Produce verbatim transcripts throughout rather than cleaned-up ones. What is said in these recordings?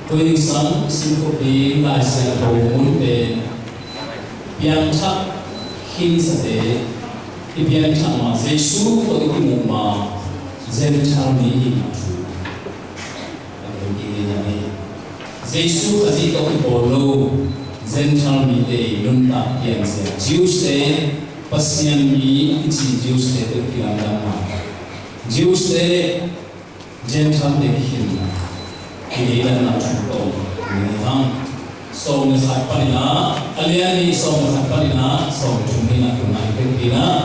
Tua zingsang i sim khop ding Lai Siangtho mun pen piangthak khinsate i piangthak ma, Jesu tawh i kimuh ma, Gentile mi i hihna thu. A ding ding hi. Jesu Khazih tawh kipawl lo Gentile mite i nuntak pianzia, Jews te Pasian mi kici Jews te tawh kilamdanna, Jews te Gentile te kikhenna, kideidanna thu tawh ni hang. Sawm le khat panin ah, a lian nih sawm le khat panin ah sawm le thum hi-in ah, tun ah i pekpi-in ah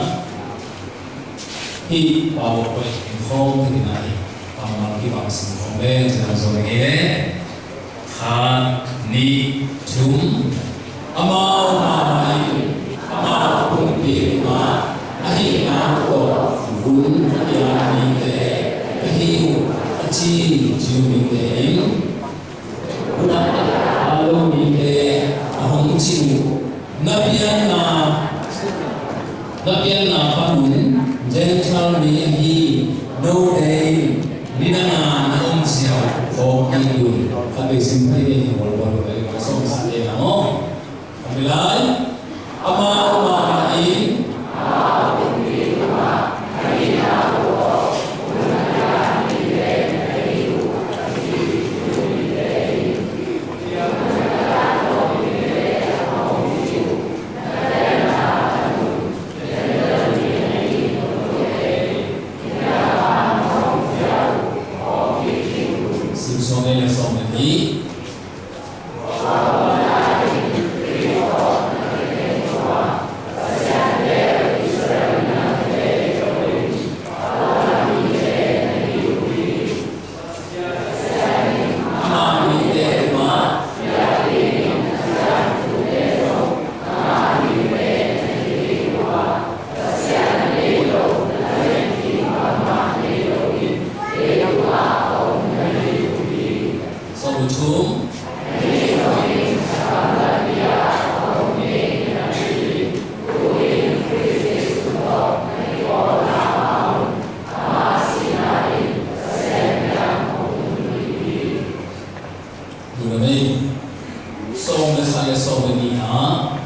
hih Bible khoih in khawm, tuni-in ah hih kammal kibang sim khawm le, ci-in ah zong hi le. Khat, nih, thum. Amau mahmah in, amau pumpi tungah a hihna tawh vun a piak mite ka hi uh, a ci Jew mite in, vun a piak lo mite a hong ci uh. Na pianna, na pianna panun Gentile mi ahi note in nidanga na om ziau khawng kik un. Khat vei sim phei ni, hi bawl bawl lo, sawm khat le na maw. Khat vei lai. Amau mahmah in Sim sawm le sawm le nih. Sawm le thum. Amen. Sawm le khat le sawm le nih ah,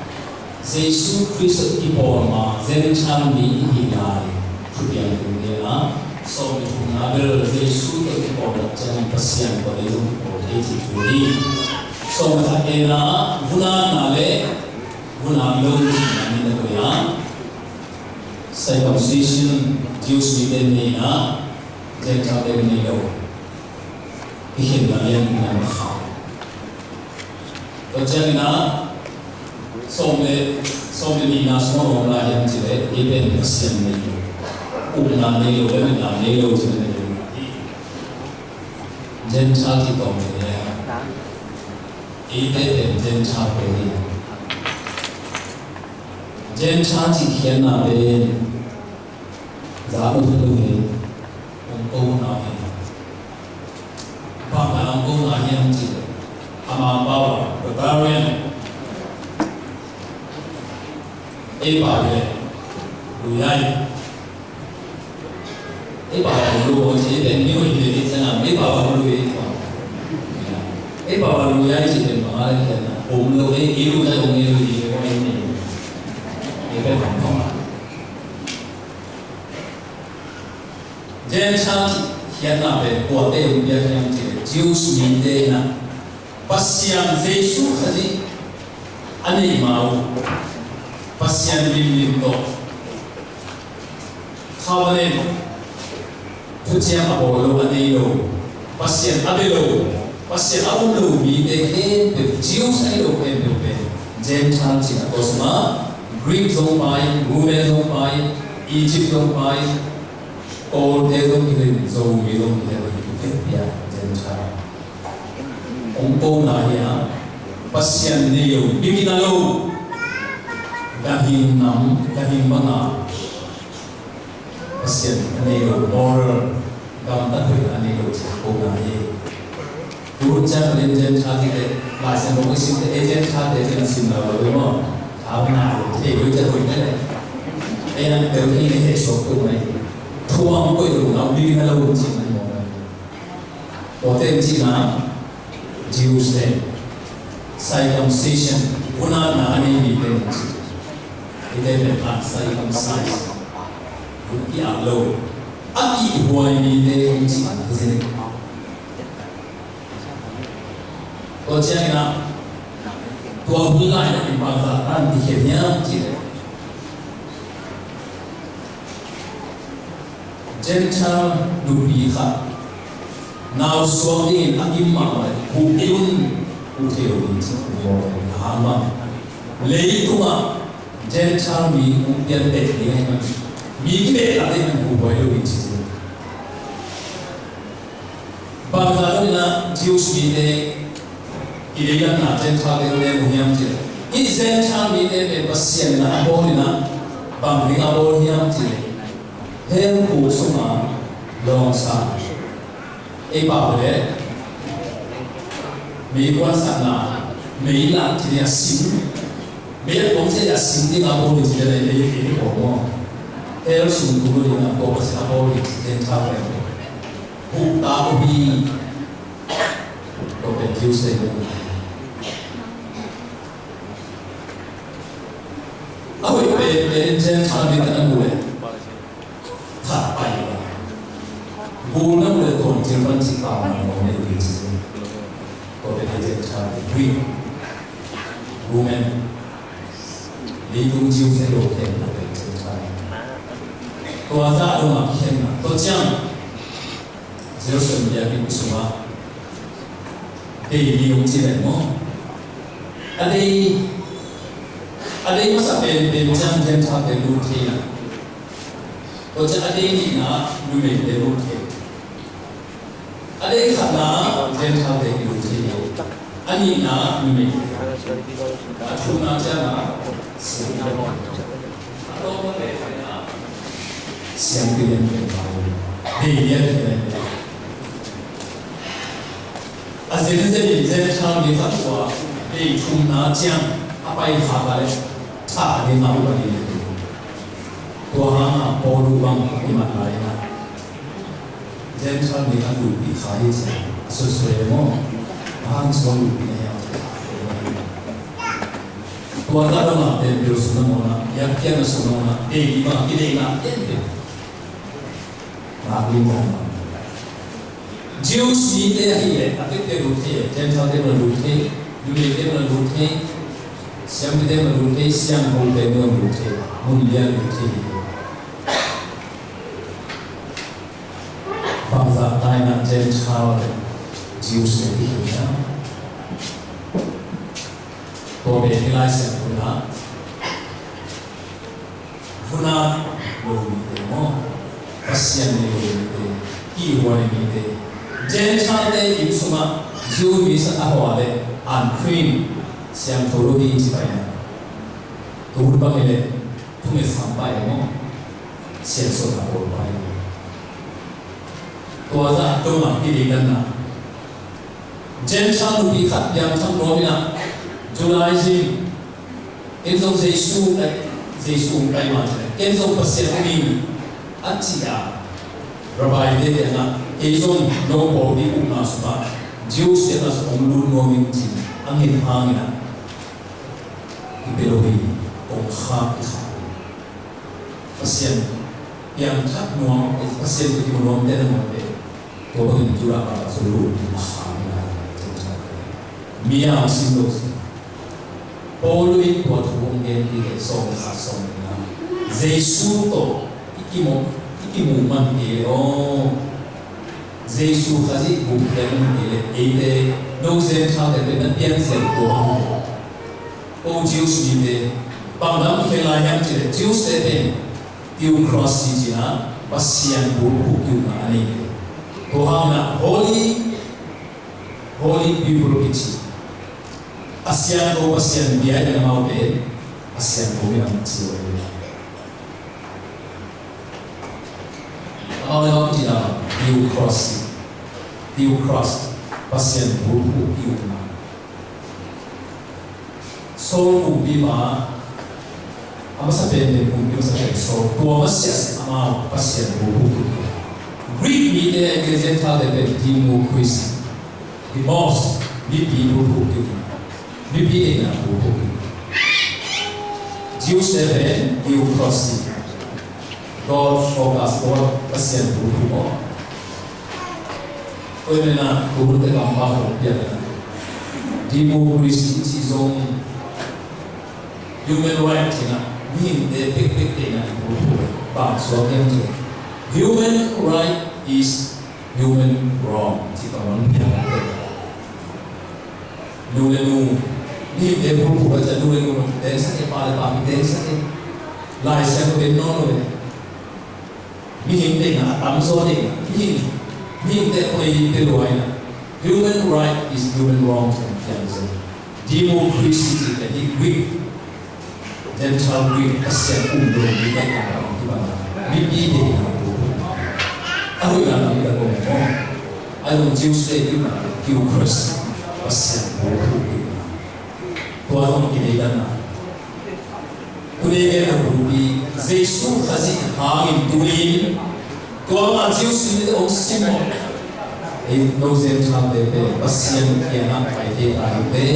Jesu Khrist tawh kipawl ma Gentile mi i hih lai thupiang ding hi a, sawm le thumna bel Jesu tawh kipawl tak ciangin Pasian tawh ei zong kipawl thei cih thu hi. Sawm le khat, en ah, vunatna le vunat lo cihna min a koih a, circumcision Jews mite nei a, Gentile te nei lo. I khenna lian in a kha. Tua ciangin ah, sawm le, sawm le nihna sungah om lai hiam cih leh, ei pen Pasian nei lo, upna nei lo, lemna nei lo cih nei lo. Gentile cih tawm nei le, eite pen Gentile pen hi. Gentile cih khiatna pen za ut lo hi, om ko na hi. Bang hang om ko na hiam cih leh, ama pau ah barbarian. Ei pau leh luyai. Ei pau ah luyai cih pen ni hoi leh ni sana, ei pau ah luyai. Ei pau ah luyai cih pen bang hang leh om lo, ei, ei luyai om, ei luyai om, ei ni. Ei pen bang hang. Gentile Piakna pen kuate hong piak hiam cih leh Jews mite in ah Pasian Jesuh Khazih a neih ma uh, Pasian limlim tawh covenant, thuciam a bawl lo, a nei lo, Pasian a bia lo, Pasian a um lo mite khempeuh, Jews ahi lo khempeuh pen Gentile ci-in a, tua sungah Greek zong pai, Roman zong pai, Egypt zong pai, Kawlte zong hi lo in, Zomi zong hi lo in, i vekpi-a Gentile. Hong kona hi a, Pasian nei lo, bikina lo, ganhing nam, ganhing banga Pasian a nei lo, moral, gamtat hoihna a nei lo ci-in hong kona hi. Tu hun ciang Gentile cih teh, Lai Siangtho i sim teh, Gentile te cih na sim lo lo hi maw. Tha bana lo, thei lo, ciat hoih teh leh. Ei nang tel hi, heh suak tuk mai. Thuang koih lo, nau bikina lo ci-in hong kona hi. Tuate in cihna, Jews te, circumcision, hunatna a nei mite in ci. Eite pen uncircumcised, hun a ki-ap lo, a kihhuai mite in cihna hi zen. Tua ciangin ah, tua hun lai-in ah bangzah tan kikhen hiam cih leh, Gentile nupi khat nau suak dingin a gim mahmah leh, huh ei un, huh thei lo ding ci, huh bawl leh, a hang bang. Leitungah Gentile mi hong pian beh ding ahih man, mi kibeh lak ding ahih man, huh bawl lo ding ci. Bangzah dong in ah Jews mite kideidanna Gentile te hong nei uh hiam cih leh, hih Gentile mite pen Pasian in ah a bawl in ah, bang ding a bawl hiam cih leh, hell khuk sungah lawngsa, ei pau leh meikuansakna, meilak cih a sim, mei a kuang cih a sim ding a bawl hi cih leh, ei, ei, ei pau maw. Hell sung tung lo ding a bawl, Pasian a bawl hi cih Gentile te. Huh ta uh hi. Tua pen Jews te uh. A hoih pen, pen Gentile mite na mu leh, khat pai uh a, gul na mu leh, tuancil pancil pau na mu leh, uh hi ci. Tua pen Gentile, Greek, Roman, leitung Jews te lo khenna pen Gentile. Tua zah dong a kikhenna, tua ciang Jerusalem biakinn sungah dei li hong ci leh maw. A dei, a dei masa penpen ciang Gentile te lut thei a. Tua ciang a dei nihna numeite lut thei. A dei khatna Gentile te lut thei. A nihna numeite. A thumna ciang a siampi. Siampi lian pen pai. Dei lian pen. A zenzen in Gentile mi khat tua dei thumna ciang a pai kha ka leh thah ding a upa ding. Tua hang a Paul bang a kimat lai na. Gentile mi khat lutpih kha hi ci a, a sutsut maw. A hang suang lutpih na hiam ci a. Tua ta dong a temple sung nangawn ah, biakpiakna sung nangawn ah, deih ding bang, kideihna, en ding. Nak lim dan bang. Jews mite ahih leh, a pekpek lut thei, Gentile te bang lut thei, Judea te bang lut thei, siampi te bang lut thei, siangtho te bang lut thei, mun lian lut thei. Bangzah taina Gentile le Jews te i hi hiam? Tua pen i Lai Siangtho in ah vun-at lo mite maw, Pasian nei lo mite, kihhuai mite, Gentile te inn sungah Jew mi sa a hua le unclean, siangtho lo hi ci pai na. Tua hun bang hi leh thunget sam pah hi maw? Siansuahna bawl pah hi. Tua zah dong a kideidanna. Gentile nupi khat piangthak nuam in ah, Judaism, ken zong Jesu, eh, Jesu hong pai mah ci leh, ken zong Pasian hong ing a ci a, Rabbi te kiangah, kei zong no pawlpi ukna sungah Jews te kiangah zong hong lut nuam ing ci a nget hangin ah, i pia lo hi, kong khak i khak hi. Pasian piangthak nuam, Pasian tawh kimu nuam te nangawn pen Tua bangin Judah pa sulu a kha mi lai Gentile te. Mi a hong sim lo si. Paul in tua thu hong gen ding le sawm le khat sawm le nga. Jesu tawh i kimu, i kimu man kei le aw. Jesu Khazih buk pian man kei le eite no Gentile te pen na pian ziau tua hang le. Ko Jews mite bang lam khel lai hiam cih le Jews te pen theokrasi ci-in Pasian bulphuh kiukna a neite. Tua hangin holy, holy people kici. A siangtho Pasian bia in amau pen a siangtho minam ci uh hi. Amau le amau kici na theokrasi, theokrasi, Pasian bulphuh kiukna. Saul kumpipa a masa penpen kumpi masa pen Saul, tua masiah amau Pasian bulphuh kiukna. Greek mite le Gentile te pen demos, demos, mipi bulphuh kiukna. Mipi deihna bulphuh kiukna. Jews te pen theokrasi. God focus, God Pasian bulphuh maw. Tua ahih manin tua hun te kam pa hong piak na. Democracy ci zong human right ci na. Mihingte pekpek deihna bulphuh. Bang suak hiam ci. Human right is human wrong. Ci tawh man piak na. Nu le nu, mihingte bulphuh a ciah nu le nu tengsak e, pa le pa mi tengsak e. Lai Siangtho pen nawn lo e. Mihing deihna, a tamzaw deihna, mihing, mihingte khoi te luaina. Human right is human wrong, ciang ciang zaw. Democracy cih pen hi Greek, Gentile Greek, Pasian um lo mi deihna lam kipan a, mipi deihna bulphuh. A hoihna lam kipan a, a hong Jews te kipan a, theokrasi, Pasian bulphuh kipan a. Tua hong kideidanna. Tuni gen a bulphuh, Jesu Khazih hangin tuni in, tua bang a Jews mite hong sim maw. Ei, no Gentile te pen Pasian kiangah pai thei ta hi ve.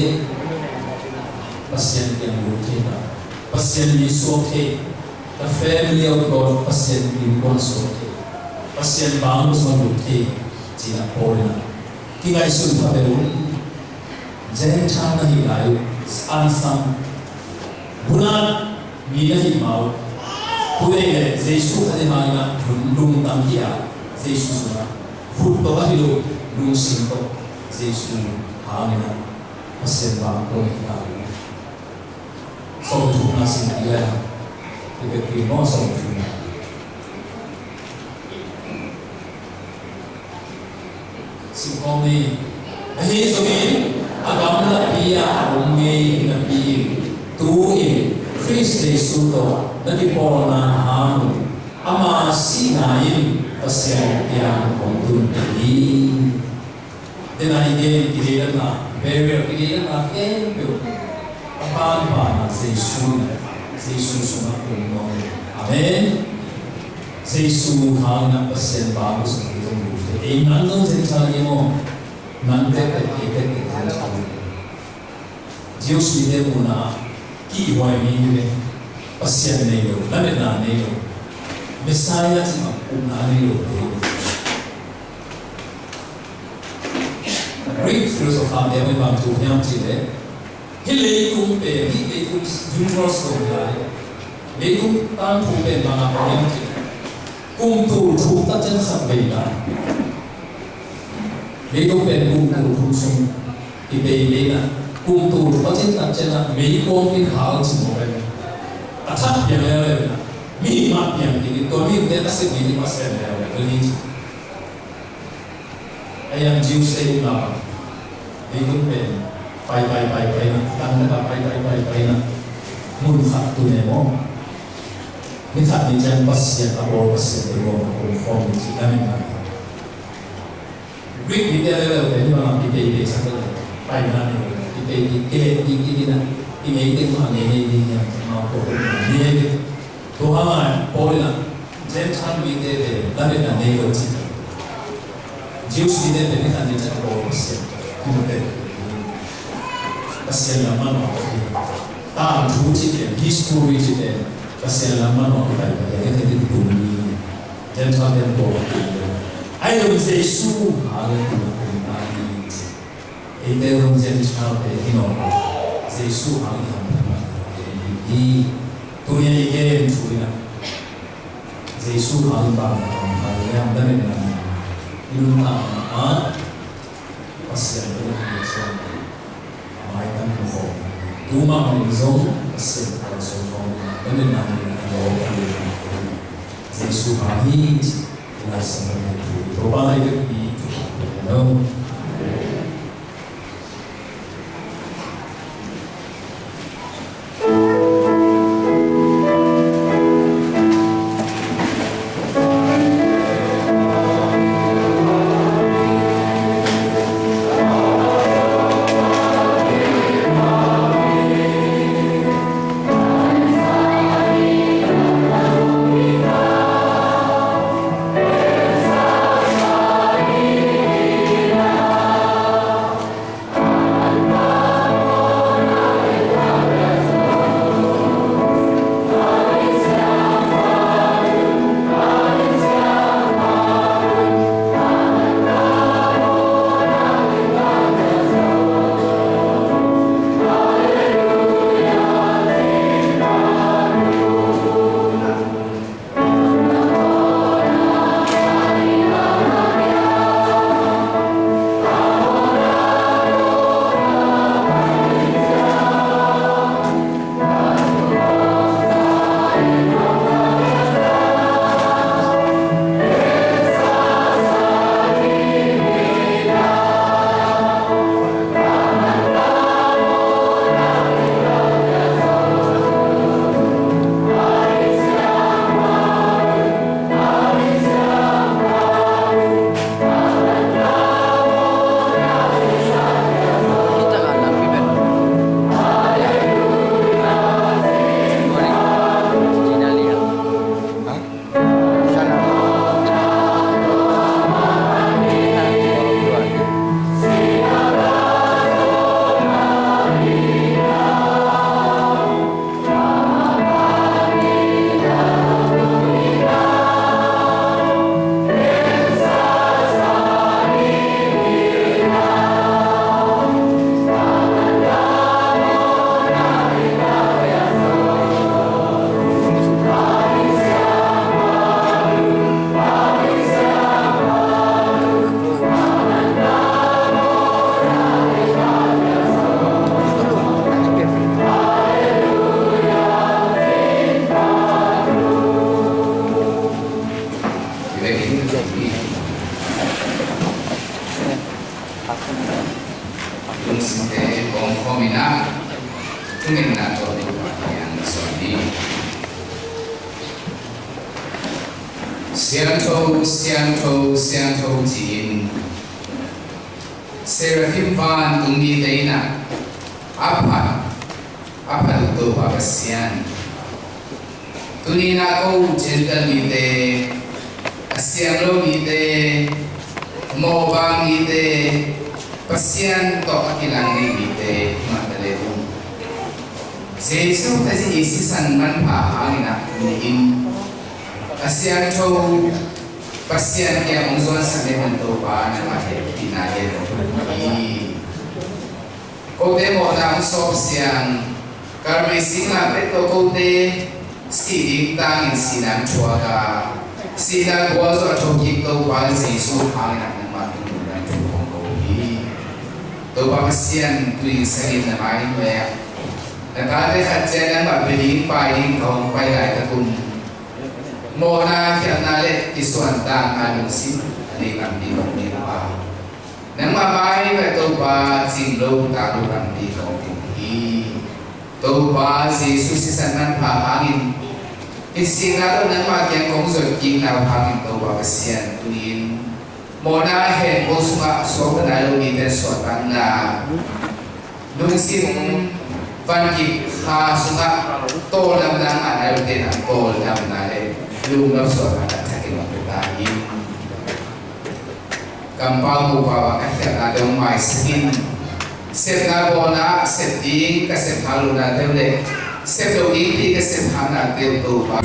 Pasian kiang lut thei ta. Pasian mi suak thei. The family of God, Pasian innkuan suak thei. Pasian bang suak lut thei. Ci-in a Paul in a kingaihsun pha bel un. Gentile na hih lai uh, ansam, bunat mi na hih mah uh. Tua ahih leh Jesu Khazih hangin a hun lungtang hi a, Jesu sungah khut tawh a hi lo, lungsim tawh Jesu hangin a Pasian bang tawh hi lai uh. Sawmthum na sim kei leh, i vekpi maw sawmthum na. Sim khawm ni. Ahi zongin a gamlapi-a a om ngei napi-in, tu-in Khrist Jesu tawh na kipawlna hang un ama sihna in Pasian kiang hong tun ta hi. Dena i gen kideidanna, burial kideidanna khempeuh a panpana Jesu, Jesu sungah om nuam. Amen. Jesu hangin a Pasian bang sungah i zong lut thei. Ei, nang zong Gentile hi maw? Nang tek tek, kei tek tek Gentile hi. Jews mite muhna kihhuai mi hi ve. Pasian nei lo, lametna nei lo. Messiah cih bang upna nei lo te hi ve. Greek philosopher te bang thu hiam cih leh, hih leitung pen, hih leitung universe lo lai. Leitung tangthu pen bang a pau hiam cih leh, kum tul thum tak ciang khat vei lai. Leitung pen kum tul thum sung i bei bei na, kum tul thum a cin tak ciang a meikuang in hal cin mawk ai. A thak piang leuleu na, mihing mah piang kik in, tua mihingte a sik mi in mah sem leuleu na ni ci. A yang Jews te in la, leitung pen pai pai pai pai na, tang na ka pai pai pai pai na, mun khat tu ne maw. Ni khat ni ciang Pasian a bawl, Pasian te bawl a kum khawm ni ci lamin na. Greek mite leuleu pen hih bangah kipeipei sak leh paina nei lo, kipei, kipei, kipei, kipei na, i ngei teng mah ngei ngei ding hiam, amau tua pen ngei ngei. Tua hangin Paul in a Gentile mite pen lametna nei lo ci. Jews mite pen hih khat ni ciang Paul Pasian kimu pen, Pasian lam manawh a hi. Tangthu ci pen, history ci pen, Pasian lam manawh a hi pai pai a, kei kei tum ni. Gentile te pawl a tum ni. Ahi zong Jesu hangin a kum ta hi. Eite zong Gentile te hi nawn lo. Jesu hangin a kum ta hi. Tuni a i gen thu in a Jesu hangin bang a kum ta hi. Hang ta nen na ni. I nuntakna ah Pasian te na hi. Maitam ko khawm. Tuma min zong Pasian ko khawm. Tuma min zong Jesu ha hi. Lai Siangtho min thei. Topa lai ka pi. Amen. Lungsimte bawng khawm in ah, thuminna tawh Topa kiang na sawn ni. Siangtho, siangtho, siangtho ci-in Seraphim vantungmite in ah a phat, a phat uh Topa Pasian. Tuni-in ah ko Gentile mite, a siang lo mite, mawhbang mite, Pasian tawh a kilang ding mite mah ta le ung. Jesu Khazih i sisan manpha hangin ah tuni-in a siangtho Pasian kiang hong zuansak ding man Topa nangmah hehpihna gen lo hi. Kote mawhna hong sawp siang, Kalvari singlamteh tawh kote sih ding tangin sihna thuak a, sihna gualzo a thokik Topa Jesu hangin ah nangmah tungah nang thu hong ko hi. Topa Pasian, tuni in sagih na mai in leh na tate khat ciat nangmah bia ding pai ding ka hong pai laitak un, mawhna, khialhna le kisuantakna lungsim a nei tampi hong pia a, nangmah mai in leh Topa cing lo tak lo tampi ka hong pia hi. Topa Jesu sisan manpha hangin, kicisikna tawh nangmah kiang kong zot kikna uh hangin Topa Pasian, tuni-in mawhna hen ko sungah suakta nai lo mite suahtakna, lungsim van kik kha sungah tawldamna ngah nai lote na tawldamna le lungnop suahtakna thakin hong pia ta in. Kampau mupau a ka khialhna dong maisak in, sepna bawlna ah sep ding ka sep hak lohnate uh le sep lo dingpi ka sep haknate uh Topa.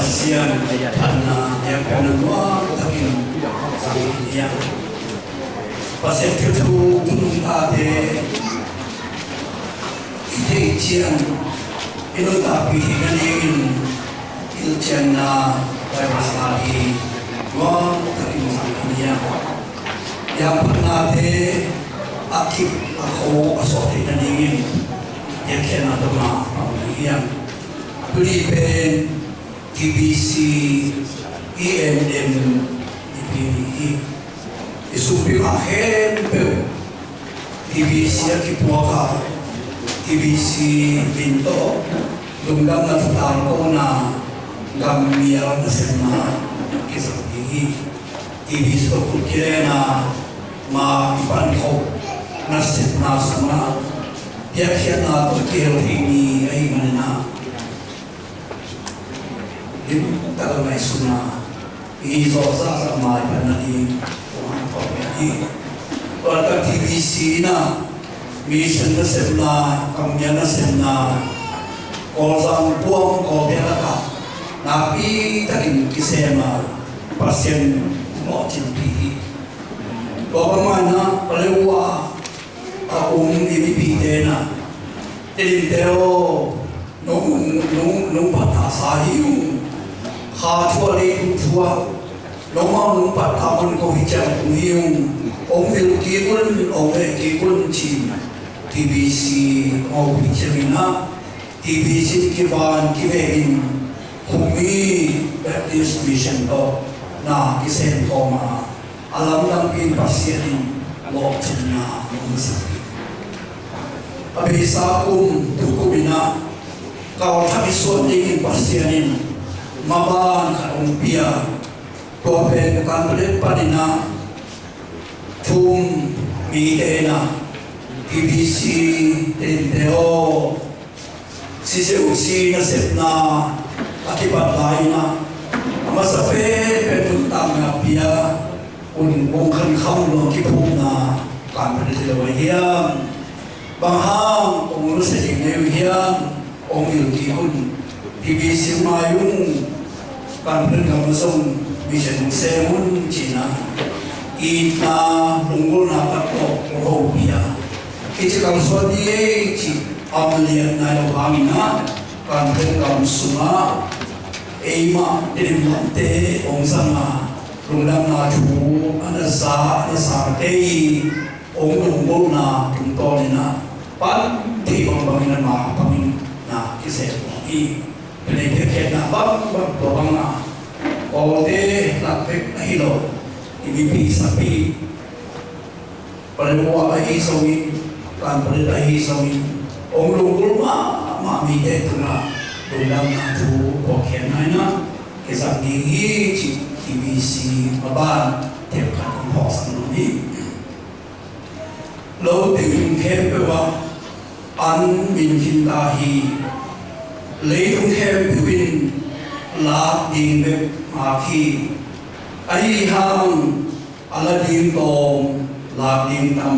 Pasian phatna, biakpiakna nuam takin zang hi hang. Pasian thilthu nuntakte i theih ciang i nuntakpih theih nadingin hilhcianna, Bible study nuam takin zang hi hang. Biakpiaknate a kip a kho a suak theih nadingin biakpiakna tawh ma pang hi hang. Tuni pen T B C E N M nipi ni hi. I sumpi khempeuh T B C a kipuak a, T B C min tawh lungdamna thu tangkona gam mial nasepna kizang ding hi. T B C tawh khut kilenna ma i pankho nasepna sungah biakpiakna tawh kihel thei ni ahih manin ah, limtak a ngaihsun a, i zawh zahzah mai pan nading kong hanthawn hi. Tua tak T B C in ah mission nasepna, kammial nasepna, Kawlzang puang Kawlpia lakah nakpi takin kisem a, Pasian lawhcinpih hi. Tua bangmah in ah Paletwa a um i mipite in ah, Tedim te aw, nong, nong, nong pattah sa hi ung. Kha thu ah, leitung thu ah nongmau nong pattah man ko hi ciang tung hi ung. Ong vil kik un, ong leh kik un ci-in T B C ong hopih ciangin ah, T B C in kivan kivekin Khumi Baptist Mission tawh na kisem khawm a, a lamdangpi in Pasian in lawhcinna hong sak hi. A beisa kum, tu kum in ah Kawlthak i suah dingin Pasian in maban khat hong pia. Tua pen Kanpalet panin ah thu-um mite in ah, T B C Tedim te aw, C C U C nasepna a kipat lai-in ah, a masa penpen nuntakna pia un, kong khankham lua kiphumna Kanpalet hi lo ahi hiam? Bang hang kong nusia ding na hi uh hiam? Ong vil kik un. T B C mai ung. Kanpalet gam ah zong mission sem un ci-in ah, itna, lunggulhna tawh kong hopih a, kici kalsuan ni ei ci a, a malian nai lo hangin ah, Kanpalet gam sungah eimah Tedim lamte hong zang a, lungdamna thu a na za, a na zate i hong lunggulhna tungtawnin ah, pan thei bangbangin ah, ma bangin na kisem hi. Tua nei biakpiakna bangbang tua bang a, Kawlte lak bek ahi lo, i mipi sapi, Paletwa ahi zongin, Kanpalet ahi zongin, hong lunggulh mahmah mite tungah lungdamna thu phuakkhiatna in ah kizang ding hi ci-in T B C maban themkhat kong phawksak nuam hi. Lote khempeuh ah an min khin ta hi. Leitung khempeuh in lak ding bek ngak hi. Ahi hang a la ding tawm, lak ding tam,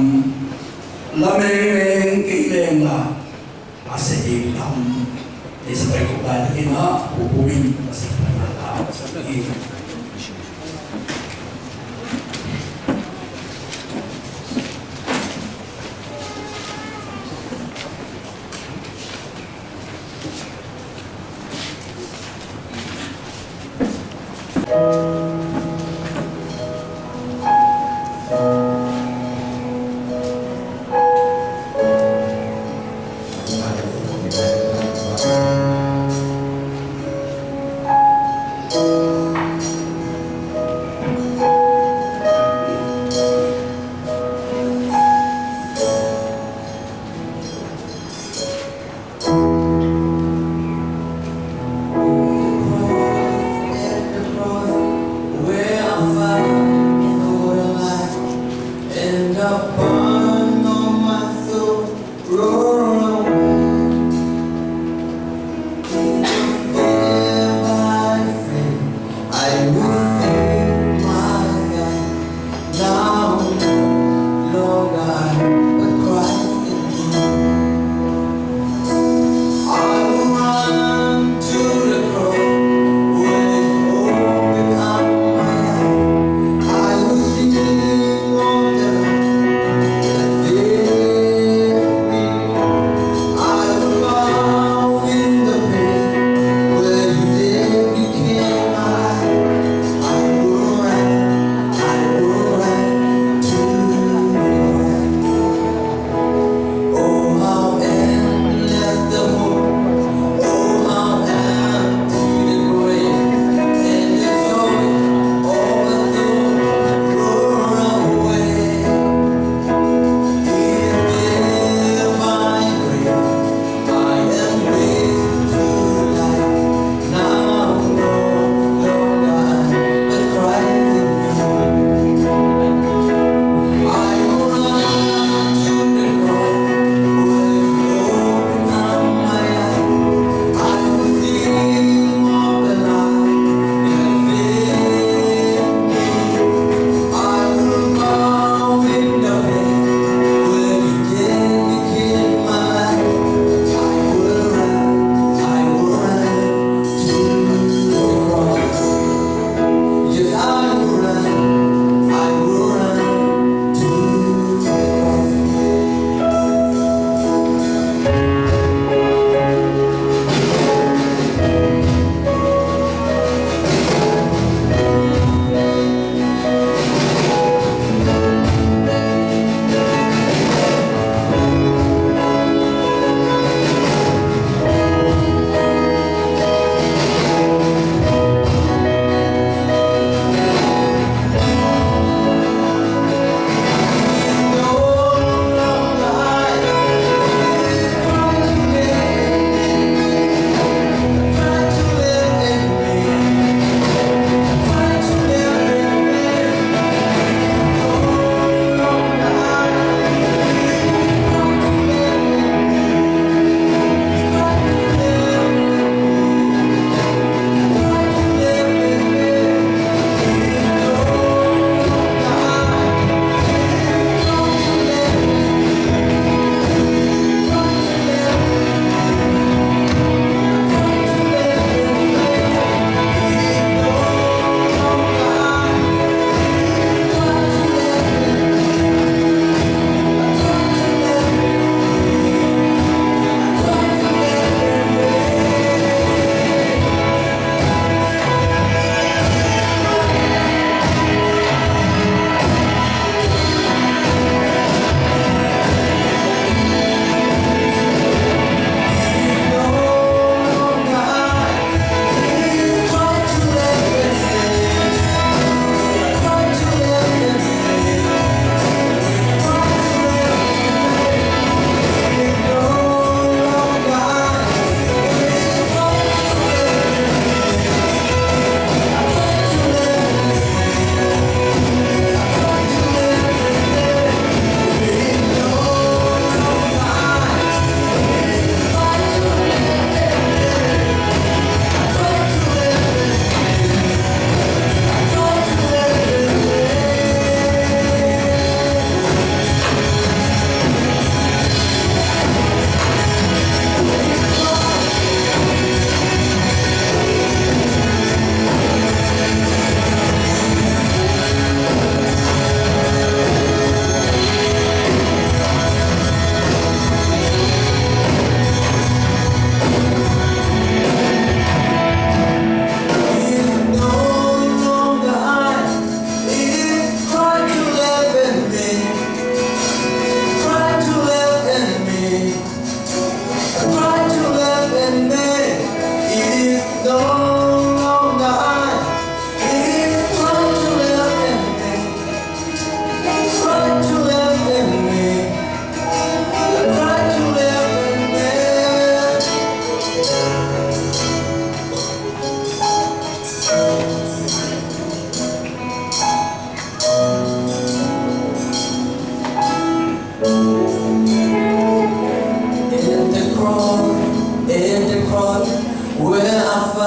la mengmeng kei leng la a sia ding tam. Ni sa pai kop lai takin ah Pu Pum in a sia pai lai ta hi.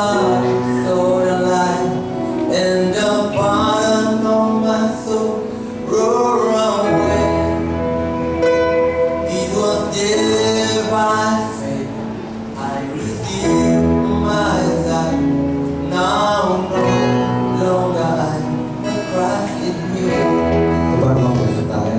So the light and the pardon of my soul roll away. It was there by faith I received my sight. Now no longer I, but Christ in me. Các bạn mong một sự tái.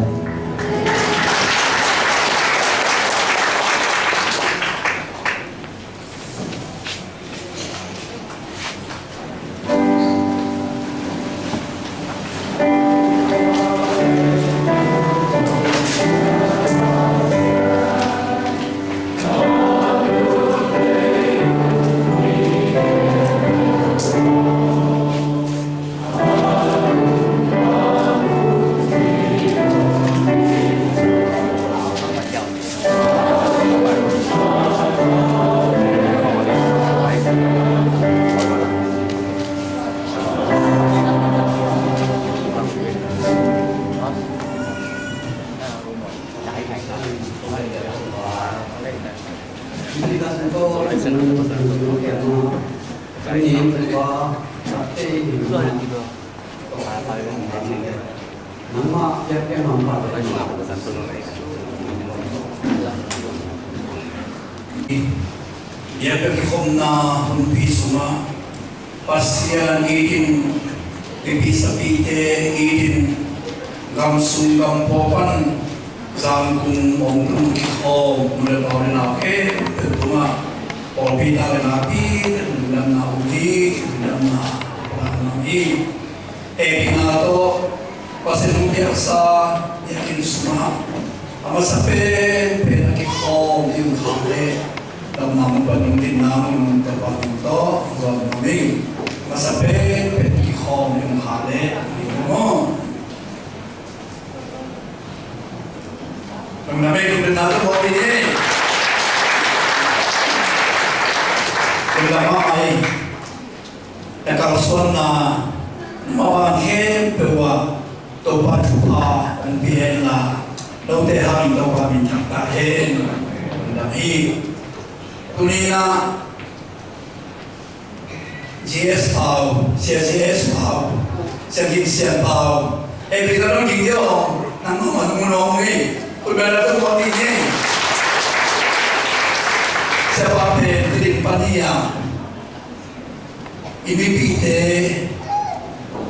Biakpiak kikhopna hunpi sungah Pasian it in, mipi sapite it in, gamsung gampua pan Zangkung hong tung kikhawm nu le pa u le nau khempeuh tungah pawlpi tak le nakpi tak lungdamna um hi. Lungdamna pulak nuam hi. Hehpihna tawh Pasian hong piaksa biakinn sungah a masa penpen a kikhawm ding khak leh damna mun pan lungdamna mun Topa min tawh hong zawn nuam hi. A masa penpen a kikhawm ding khak leh ding maw? Nang na mei kum na tu mo ni. Kum na ma ai. Na kalsuanna ma ban khempeuh ah Topa thupha hong pia hen la, note hangin Topa min thang ta hen. Kum na hi. Tuni-in ah G S Pau, Sia G S Pau, Sia Gin Sian Pau. Eh, pi ka dong ging dia om, nang ma man mun om ni. Ui, bia la tu om ni ni. Sia pa pen, Tedim pan hi a. I mipite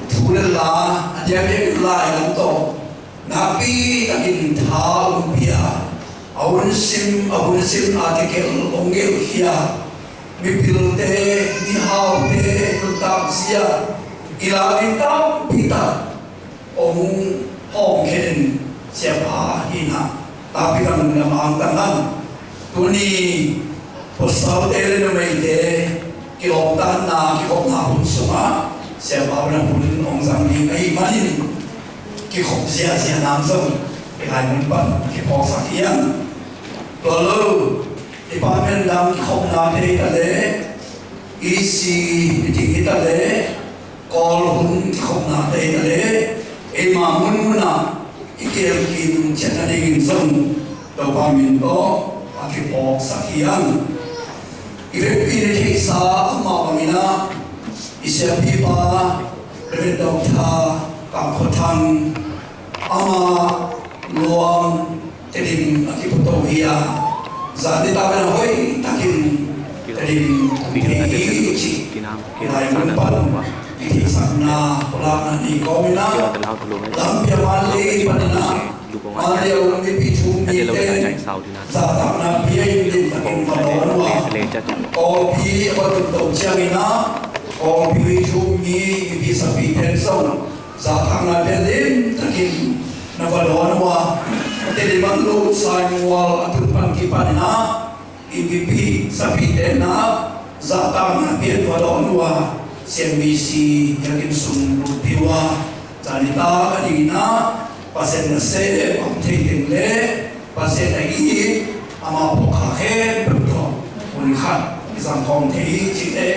thu le la a diakdiak in lai lam tawh nakpi takin tha hong pia, a hun sim a hun sim a kikel hong gelhkhia, mipilte, mihaute nuntakzia i la ding tampi tak hong hawmkhen in siapa hi-in ah nakpi tak lungdam angtang hang. Tuni pasalte le numeite kilawmtatna kikhopna hun sungah siapa hun a hun hong zang ding ahih manin kikhop ziahziah nang zong hih lai mun pan kiphawksak hi hang. Tua lo department dang kikhopnate hi ta leh, E C meeting hi ta leh, Kawl hun kikhopnate hi ta leh, eima munmun ah i kielkim ciat nadingin zong Topa min tawh a kiphawksak hi hang. I vekpi-in i theihsa amah bangin ah i siapipa Reverend Doctor Kam Khua Thang, amah luang Tedim a kiputo hi a, zan nitak in a hoih takin Tedim thei hi cih hih lai mun pan i theihsakna pulakna ni kawmin ah, Lamphia Manlei panin ah Manlei a um mipi thu um mite zahtakna pia in limtakin va dawn uh a, Kawlpi a va tun to ciangin ah Kawlpi thu um mi mipi sapite zong zahtakna pia limtakin na va dawn uh a, Tedim a lut Saimual a tun pan kipanin ah i mipi sapite in ah zahtakna pia in va dawn uh a, C M B C biakinn sung lut pih uh a, zan nitak a dingin ah Pasian nasep a hong thei teng le Pasian a it, amah pawlkhat khempeuh tawh hun khat i zang khawm thei hi cih leh,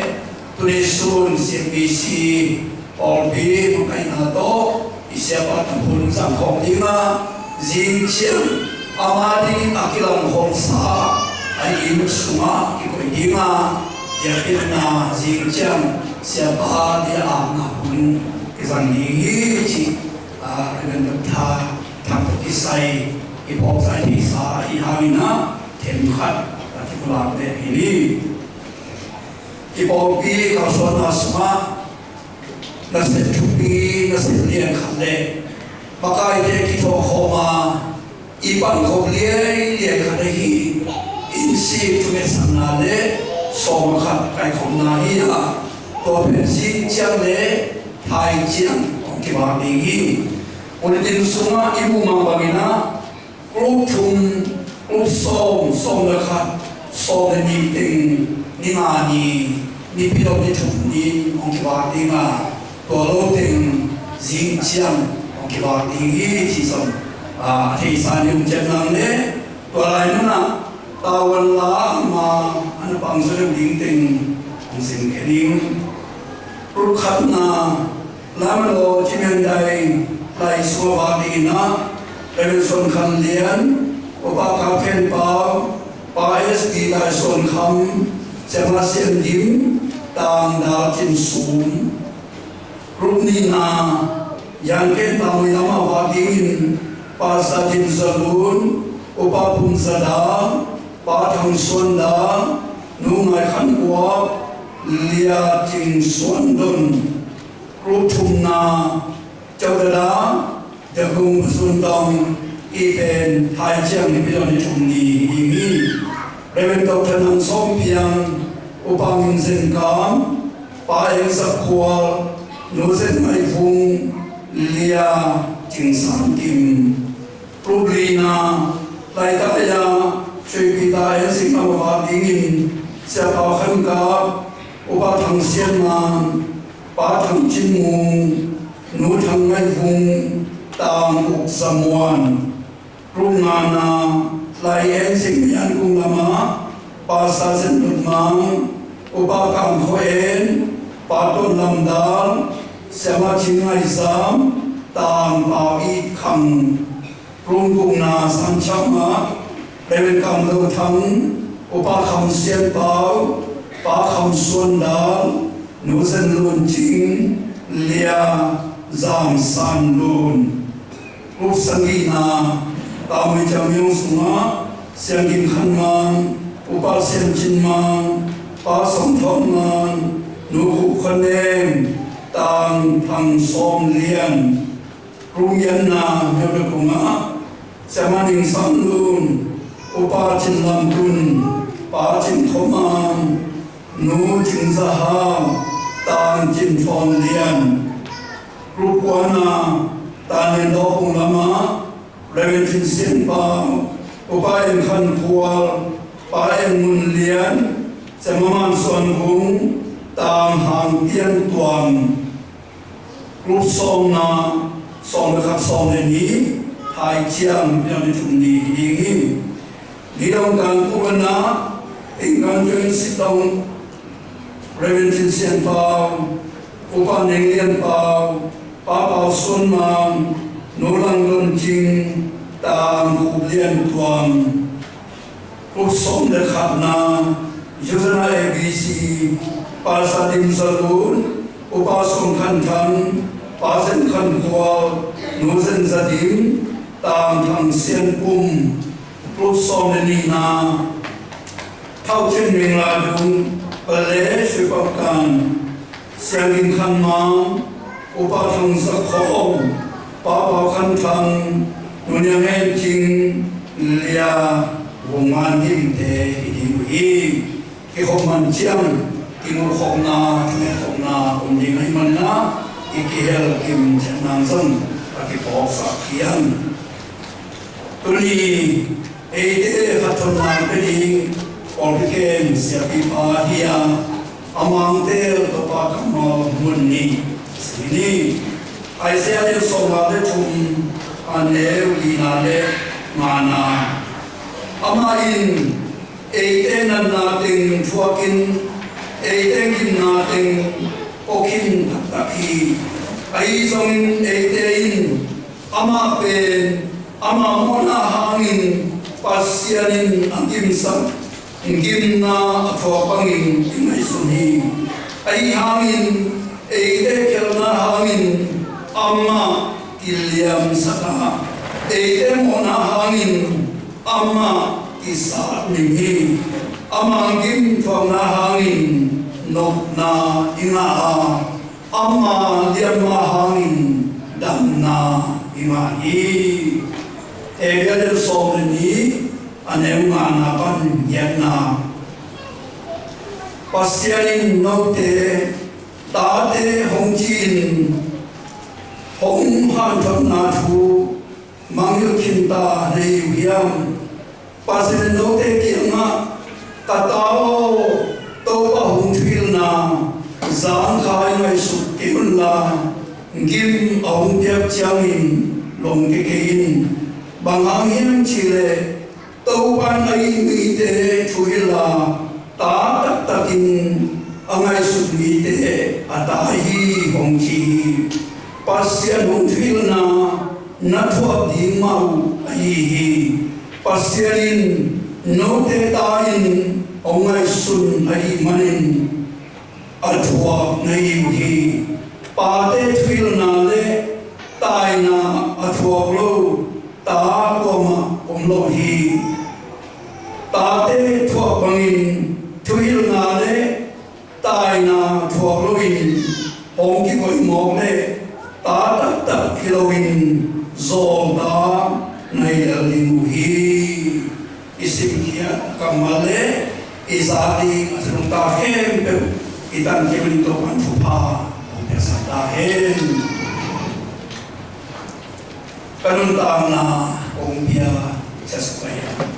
tuni sun C M B C pawlpi makaihna tawh i siapa tawh hun zang khawm ding a, zing ciang ama ding a kilang khawmsa a inn sungah kikoih ding a, Biakpiakna zing ciang siapa dia apna hun kizang ding hi cih, a, Reverend Doctor Thang Tok kisai i phawk zai theisa ahi hangin a, themkhat a kipulak leh hi ni. I pawlpi kalsuanna sungah nasep thupi, nasep lian khat le makaite kithawhkhawm a i pankhop liailiai khat ahi, insik thumetsakna le sawm khat kaikhopna hi a, tua pen zing ciang le thai ciang hong kivak ding hi. Bulletin sungah i muh mah bangin a, group thum, group sawm, sawm le khat, sawm le nih teng, ni nga ni, Nipi dong ni thum ni hong kivak ding a, tua lo teng zing ciang hong kivak ding hi cih zong, a, a theisa ni um ciat nang le, tua lai munah tavuan la ama ana pang zaw deuh ding teng hong zin khia ding. Group khatna, Lamlo Cimian Dai lai sungah vak dingin a, Reverend Suan Khan Lian, Upa Kap Khen Pau, Pa S P Dai Suan Kham, Siama Sian Dim, Tang Dal Cin Sum. Group nihna, Yan Ken Tang Mui lamah vak dingin, Pastor Dim Za Lun, Upa Pum Za Dal, Pa Thang Suan Dal, Nu Ngai Khan Kuak, Lia Cing Suan Don. Group thumna, Cau Dada, Dagum Sun Dong, i pen thai ciang ni pi dong ni thum ni i mi. Reverend Doctor Nang Sawm Piang, Upa Min Zen Kam, Pa Eng Sak Khual, Nu Zen Ngai Vung, Lia Cing San Kim. Group lina, Laitaya, Sui Peter Eng Sing Lam a vak dingin, Sia Pau Khan Kap, Upa Thang Sian Man, Pa Thang Cin Mung, Nu Thang Ngai Vung, Tang Uk Za Muan. Group ngana, Lai Eng Sing Mian Kung Lama, Pastor Zen Lut Mang, Upa Kam Kho En, Pa Ton Lam Dal, Siama Cin Ngai Zam, Tang Pau It Khang. Group gukna, San Cham ah, Reverend Kam Lo Thang, Upa Kham Sian Pau, Pa Kham Suan Dal, Nu Zen Lun Cing, Lia Zam San Lun. Group sagihna, Kamui Cam Yong sungah, Siang Kim Khan Mang, Upa Sian Cin Mang, Pa Song Thon Mang, Nu Khup Khan Nem, Tang Thang Sawm Lian. Group giatna, Myo Myo kungah, Siama Ning Sam Lun, Upa Cin Lam Tun, Pa Cin Thom Mang, Nu Cing Za Hau, Tang Cin Thawn Lian. Group kuana, Tan Lian Daw Kung Lama, Reverend Cin Sian Pau, Upa Eng Khan Khual, Pa Eng Mun Lian, Siama Man Suan Kung, Tang Hang Pian Tuan. Group sawmna, sawm le khat, sawm le nih, thai ciang, ni thum ni hi ding hi. Ni dong kan kuana, eng kan join sit dong, Reverend Cin Sian Pau, Upa Neng Lian Pau, Pa Pau Suan Mang, Nu Lang Don Cing, Tang Khup Lian Tuang. Group sawm le khatna, Yuzana A B C, Pastor Dim Za Lun, Upa Sung Khan Thang, Pa Zen Khan Khual, Nu Zen Za Dim, Tang Thang Sian Pum. Group sawm le nihna, Thau Cin Ming Lai Dung, Pale Shui Pau Kan, Siang Dim Khan Mang, Upa Thang Za Khawm, Pa Pau Khan Thang, Nu Niang Hen Cing, Lia Vung Man Dim te hi ding uh hi. Kikhop man ciang, kimuhkhopna, kimuhkhopna om ding ahih manin a, i kihel kim ciat nang zong a kiphawksak hi hang. Tuni eite khat thonna pia ding pawlpi kem siapipa hi a, a mangtel Topa kammal mun ni si ni. Isaiah lian sawmnga le thum, a neu lina le ngana. Amah in eite natna teng thuakin, eite gimna teng pawkhin taktak hi. Ahi zongin eite in amah pen amah mawhna hangin Pasian in a gimsak gimna a thuak bangin i ngaihsun hi. Ahi hangin eite khialhna hangin amah kiliamsak a, eite mawhna hangin amah kisat ning hi. Ama gim thuakna hangin nopna i ngah a, ama liamma hangin damna i ngah hi. Hebru lian sawm le nih, a neu ngana pan giatna. Pasian in note tate hong ci-in hong hanthotna thu mangngilh khinta na hi uh hiam? Pasian in note kiangah, ka ta aw, Topa hong thuhilhna zangkhai ngaihsut kei unla, gim a hong piak ciangin lawng kei kei in. Bang hang hiam cihleh Topa in a it mite thuhilh a, ta taktakin a ngaihsut mite a ta hi, hong ci hi. Pasian hong thuhilhna na thuak ding mah uh ahi hi. Pasian in note ta in hong ngaihsun ahih manin a thuak na hi uh hi. Pate thuhilhna le taina a thuak lo ta kuamah om lo hi. Tate thuak bangin thuhilhna le taina thuak loin hong kikoih mawk le ta taktak hi loin zawlta na hi lel ding uh hi. I simkhiat a kammal le i zak ding a thalungta khempeuh i tankim in Topa'n thupha hong piaksak ta hen. Ka nuntakna hong pia, Jesuh ka hiam.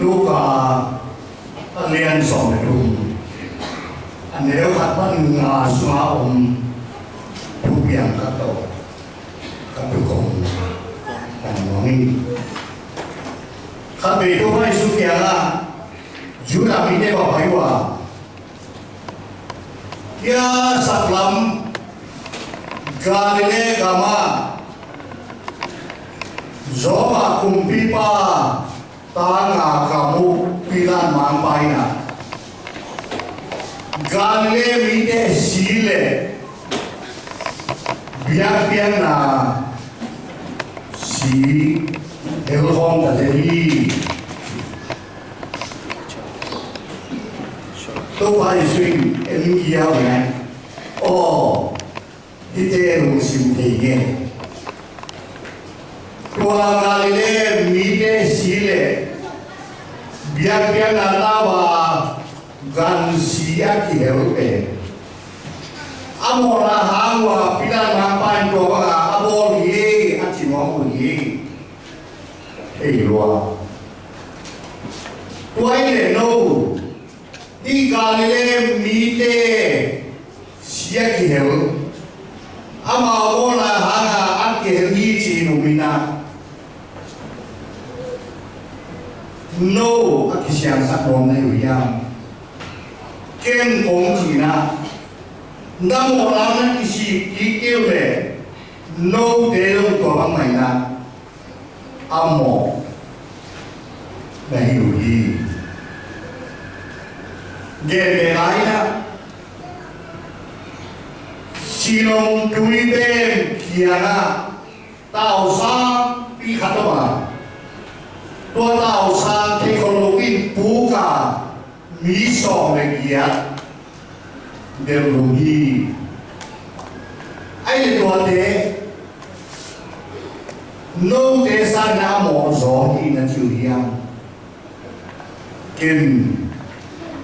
Luka a lian sawm le thum, a neu khat pan nga sungah om thupiang khat tawh ka thukhun kan nuam hi. Khatvei Topa Jesu kiangah Judah mite va pai uh a, hia saklam Galilee gamah Johan kumpipa ta nga kam uh Pilat mangpa in ah, Galilee mite si le biakpiakna si hel khawm ta zen hi. Topa Jesu in en gia uh nai. Aw, hihte lungsim thei nge. Tua Galilee mite si le biakpiakna tau a gan si a kihel pen a mawhna hang uh a Pilat mangpa in tua banga a bawl hi, a ci nuam uh hi. Ei lua. Tua hi leh no, hih Galilee mite si a kihel, amau mawhna hanga a kihel hi ci-in um in ah, no a kisiangsak nuam na hi uh hiam? Ken kong ci-in ah, na mawhna na kisik kik kei uh leh note zong tua bangmah in ah a mawh na hi uh hi. Gen ve lai-in ah, Siloam tui bem kiangah tausangpi khat om a, tua tausang thei khol lo in puk a, mi sawm le giat delh lum hi. Ahih leh tuate note sangin a mawh zaw hi na ci uh hiam? Ken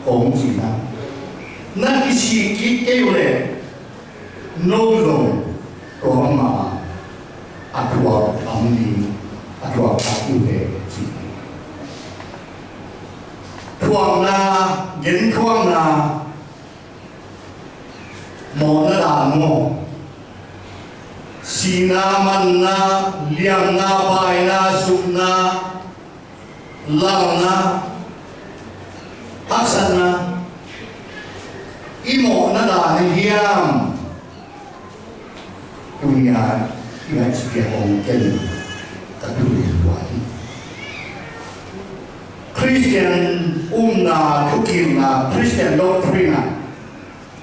kong ci-in ah, na kisik kik kei uh leh no zong tua bangmah a thuak a hong ding, a thuak a hong ding ci. Thuakna, genthuakna, mawhna dan maw? Sihna, manna, liamna, baina, supna, lalna, haksatna, i mawhna dan hi hiam? Tuni-a i ngaihsut piak hong ken ka tu lua hi. Christian umna, thukilna, Christian doctrine ah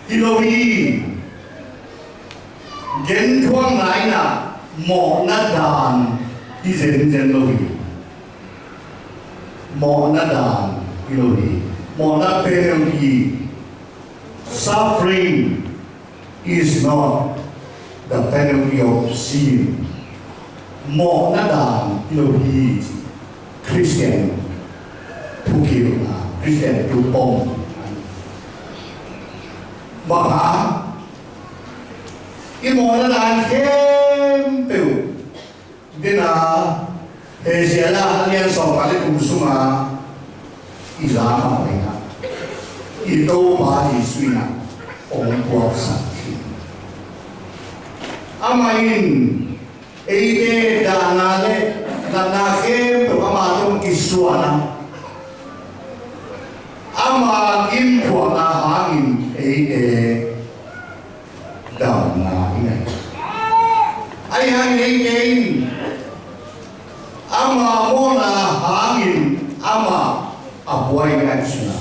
hi lo hi. Genthuakna in ah mawhna dan hi zenzen lo hi. Mawhna dan hi lo hi. Mawhna penalty, suffering is not the penalty of sin. Mawhna dan hi lo hi. Christian thukilna, Christian thupom. Bang hang? I mawhna dan khempeuh, dena, Isaiah a lian sawm khat le thum sunga i za mah pen ah, i Topa Jesu in ah hong puaksak hi. Amah in eite dahna le natna khempeuh ama tawh kisuan a, ama gim thuakna hangin eite damna i nei. Ahi hangin eite in ama mawhna hangin amah a buai ngaihsun a,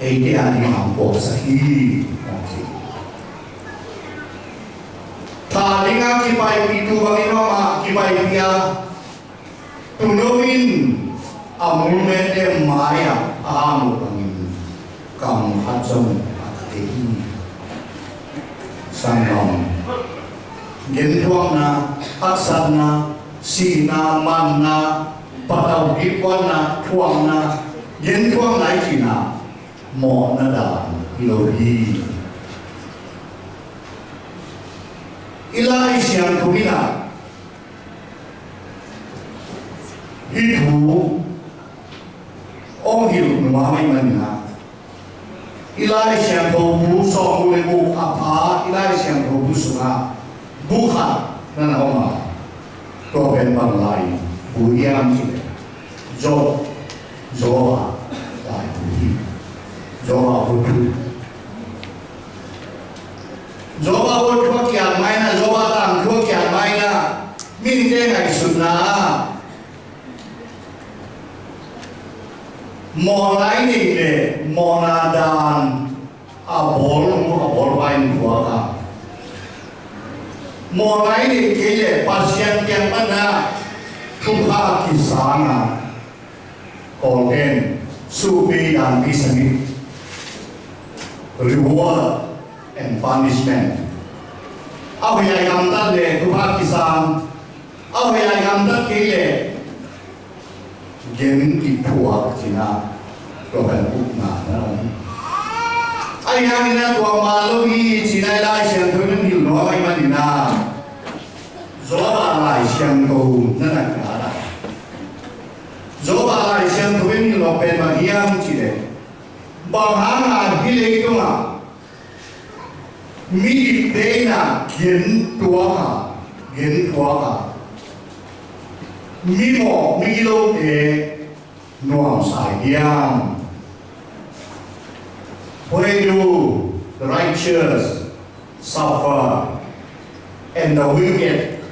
eite adingin hong puaksak hi. Tha dinga kipaipih tu bangin amah kipaipih a, tuuno in a mulmette mai-ah a hang uh bangin kam khat zong a ka thei hi. Sanggam, genthuakna, haksatna, sihna, manna, patau kikuanna, thuakna, genthuakna i cihna mawhna dan hi lo hi. I Lai Siangtho in ah Hih thu hong hilh nuam ahih manin ah, i Lai Siangtho bu sawmguk le guk a pha, i Lai Siangtho bu sungah bu khat na na om a, tua pen bang lai bu hiam cih leh Job, Job a lai bu hi. Job a bu thu. Job a bu thu a kiang mai na, Job a tangthu a kiang mai na, mihingte ngaihsutna ah mawhna i neih leh mawhna dan a bawl, a bawl pa in thuak a, mawhna i neih kei leh Pasian kiang pan ah thupha kisang a, Kawlten suhpei danpei sangin reward and punishment. A hoih a i gamtat leh thupha kisang, a hoih a i gamtat kei leh gen kithuak cihna, tua pen upna na om. Ahi hangin ah tua mah lo hi cihna i Lai Siangtho in hong hilh nuam ahih manin ah, Job a Lai Siangtho na na kiat a, Job a Lai Siangtho in hong hilh nuam pen bang hiam cih leh, bang hang a hih leitungah midikte in ah gen tuak a, gen tuak a, mimawh migilote nuamsa hiam? Why do the righteous suffer and the wicked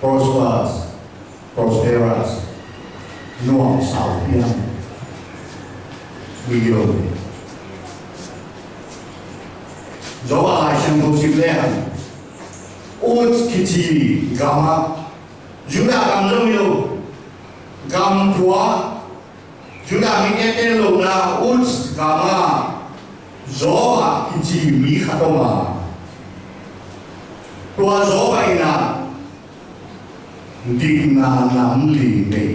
prospers, prosperous? Nuamsa uh hiam? Migilote. Job a Lai Siangtho sim lehang, Uz kici gam ah, Judah gam zong hi lo, gam pua, Judah mite tel lohna Uz gam ah Job a kici mi khat om a, tua Job in ah dikna nam li nei.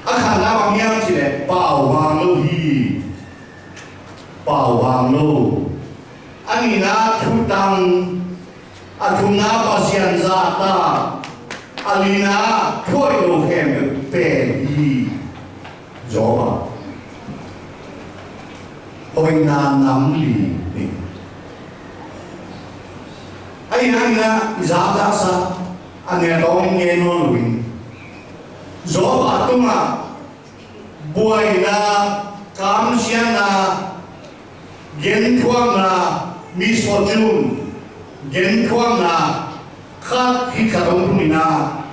A khatna bang hiam cih leh pau vang lo hi. Pau vang lo. A nihna thutang, a thumna Pasian zahtak, a lina thu hoih lo khempeuh pen hi. Job a hoihna nam li hi. Ahi hangin ah i zahtaksa a ngetawng in ngen nawn lo in, Job a tungah buaina, kamsiatna, genthuakna, misfortune, genthuakna khat khit khat om thung in ah,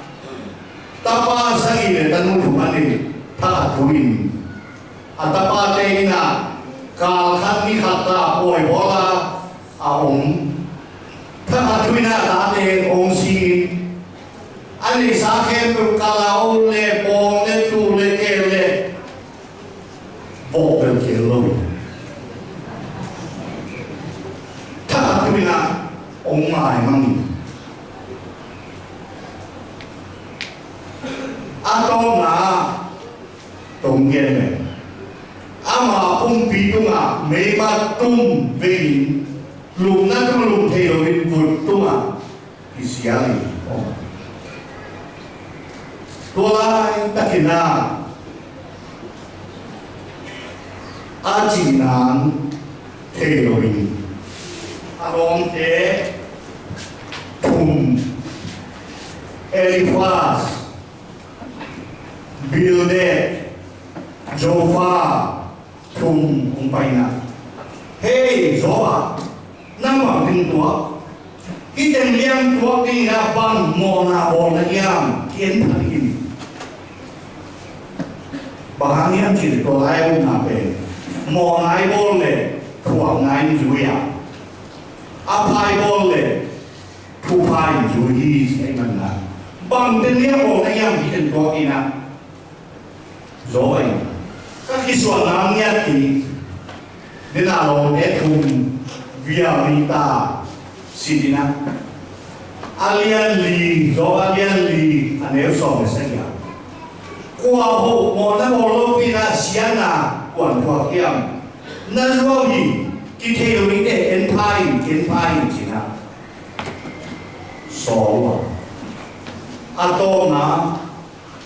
tapa sagih le tanu thum a nei, thakhat thu in, a tapate in ah kal khat ni khat ta pawi bawl a a om. Thakhat thu in ah a tate hong si in, a neihsa khempeuh kal a om le, pawng le, tul le, kel le, vawh bel kel lo. Thakhat thu in ah hong ngai mang in, a tawpna ah tong gen le, ama pumpi tungah meiba tum vei in, lupna tung lum thei lo in vut tungah kisial in om. Tua laitakin ah a cih nang thei lo in, a lawmte thum, Eliphaz, Bildad, Zophar, thum hong pai in ah, "Hei Zophar, nang bang ding tuak? Hih teng liang tuak ding in ah bang mawhna bawl na hiam?" Ki-en phat in. Bang hang hiam cih leh tua lai a upna pen mawhna i bawl leh thuakna in zui a, a pha i bawl leh thupha in zui hi, ci ahih manin ah, bang teng liang bawl na hiam hih teng tuak ding in ah. Zophar in, "Ka kisuahna ngiat kei, dena lawmte thum vial ni ta," ci ding a. A lian li, Zophar a lian li, a neu sawm le sagih ah, "Kua hoh mawhna bawl lopi in ah siatna kua'n thuak hiam? Na zuau hi, kithei lo dingte en pha in, en pha in," ci in ah sawl uh a. A tawpna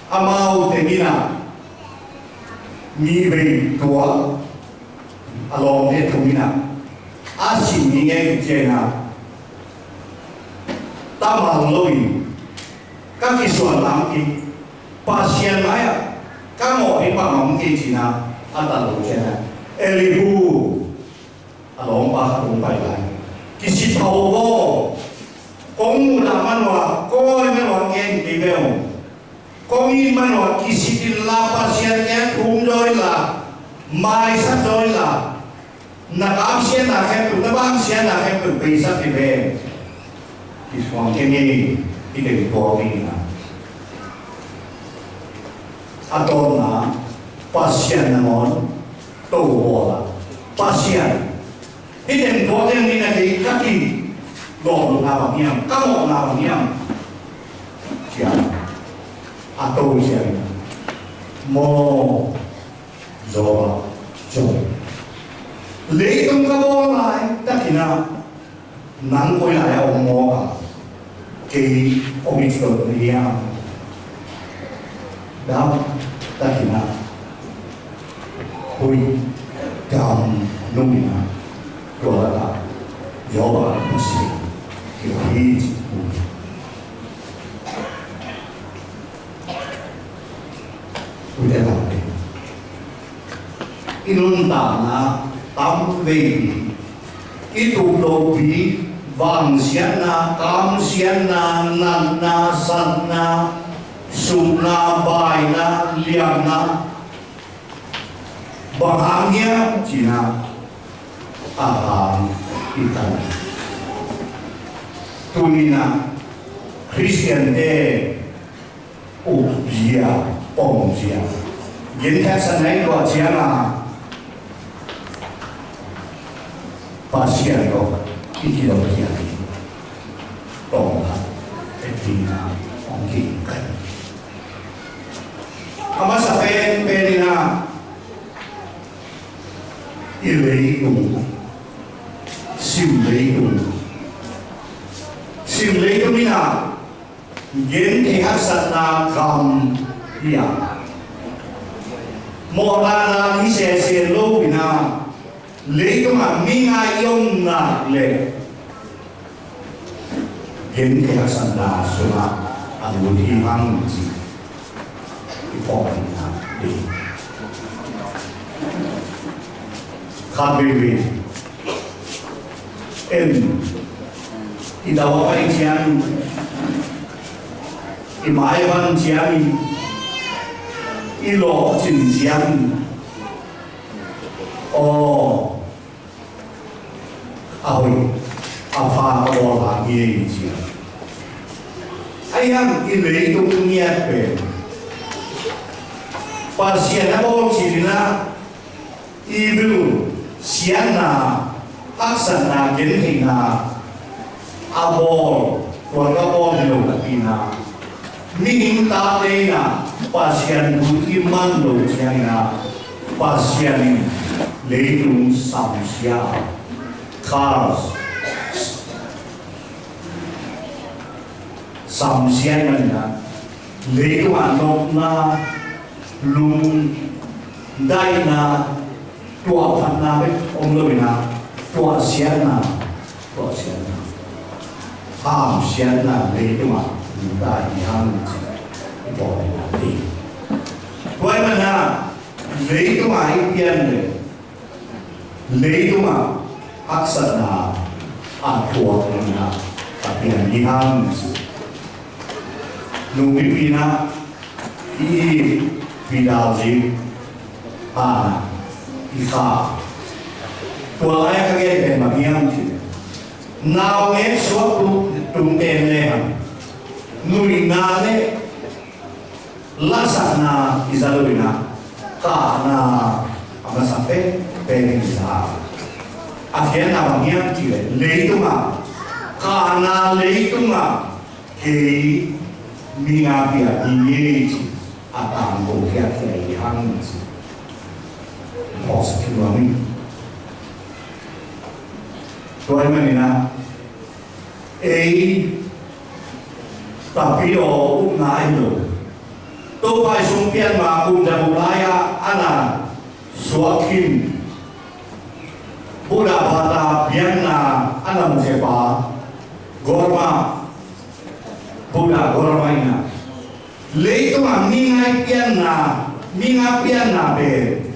Amau teng in ah mi vei tua a lawmte thum in ah a sin ni ngei ciangin ah tamal loin ka kisuan lam kik Pasian mai-ah ka ngawh ding bang om kei ci-in ah a tat lo ciangin ah Elihu a lawmpa khat hong pai lai. Kisitho ko, kong muhna man ua, kawi man ua ngen kei ve ung. Kong it man ua kisit inla Pasian kiang thum zaw inla, maisak zaw inla, na kamsiatna khempeuh, na bangsiatna khempeuh beisak kei ve. Kisuang kei ni, i teng tua kei ni na. A tawpna, Pasian nangawn to bawl a, Pasian, hih teng tua teng ni na kei ka ti, lawmlutna bang hiam, ka mawhna bang hiam, ciang a to ciang maw, Job ah, Job, leitung ka bawl lai takin ah nang koi lai-ah om mawk a, kei om i ci lo na hiam? Dam takin ah, hui, dam nung in ah, tua lakah Job a Pasian kei hi ci. Ute naute, i nuntakna tam veipi, i tup lopi, vangsiatna, kamsiatna, natna, satna, supna, baina, liamna, bang hang hiam cih na, a hang i tan. Tuni-in ah Khristiante upzia, pongzia, gentheihsakna i tuah ciangin Pasian tawh i kilawm ciangin tawm khat, et ding a hong kihei. A masa penpen in ah i leitung, sim leitung, sim leitung in ah gentheih haksatna gam hi a, mawhna dan hi sese lo in ah, leitungah mi ngai i om nak leh gentheih haksatna sungah a lut hi hang cih i phawk ding a, khat veivei en, i dau a pai ciangin, i mai a van ciangin, i lawh cin ciangin, aw, a hoih, a pha, a bawl a ngiat ci a. Ahi hang i leitung ngiat pen Pasian a bawl cih in ah, evil, siatna, haksatna, gentheihna a bawl, tua ka bawl hi lo napi-in ah, mihing tate in ah Pasian thu i man loh ciangin ah, Pasian in leitung samsia, curse, samsia ahih manin ah, leitungah nopna, lungdaihna, tuahphatna bek om lo in ah, tuahsiatna, tuahsiatna, hamsiatna leitungah lungdai hi hang cih i bawl ding a hi. Tua ahih manin ah, leitungah i pian leh, leitungah haksatna a thuak in ah a pian hi hang cih. Nungmipi in ah i it, i dal zik, a, i kha. Tua lai-ah ka gen pen bang hiam cih leh, naungek suak tung, tungten le hang, nuihna le lasakna i za lo in ah, kahna a masa penpen in i za. A khiatna bang hiam cih leh, leitungah, kahna leitungah kei mi nga piak hi ing ei ci a tangko khiakhia hi hang ci. Phawksak khin nuam ing. Tua ahih manin ah, ei, Tapidaw upna hi lo, Topa i sung pian ma kum za guk lai-ah a na suak khin Buddha bata biakna a na mukhia pa Gautama, Buddha Gautama in ah, leitungah mi ngai pianna, mi ngai pianna pen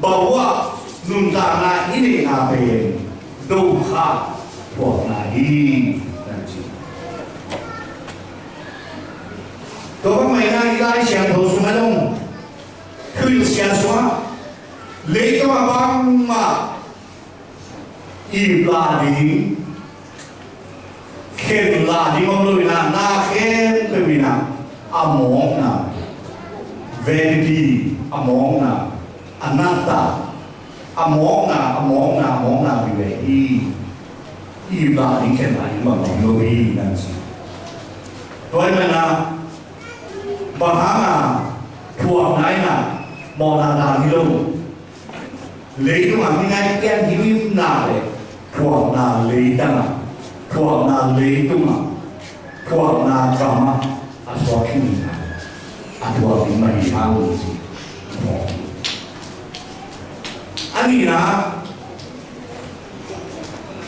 Bawa nuntakna i neihna pen dukkha thuakna hi, na ci. Tua bang mah in ah i Lai Siangtho sungah zong, Thuhilhsia sungah, leitungah bangmah ip lah ding, khen lah ding om lo in ah, na khempeuh in ah a mawkna, vanity, a mawkna, anatta, a mawkna, a mawkna, a mawkna vive hi. Ip lah ding, khen lah ding bang om lo hi, na ci. Tua ahih manin ah bang hang a thuakna in ah mawhna dan hi lo. Leitungah mi ngai pian himhimna le thuakna leitang ah, thuakna leitungah, thuakna gam ah a suak khin in ah, a thuak ding mah hi hang, ci. A nihna,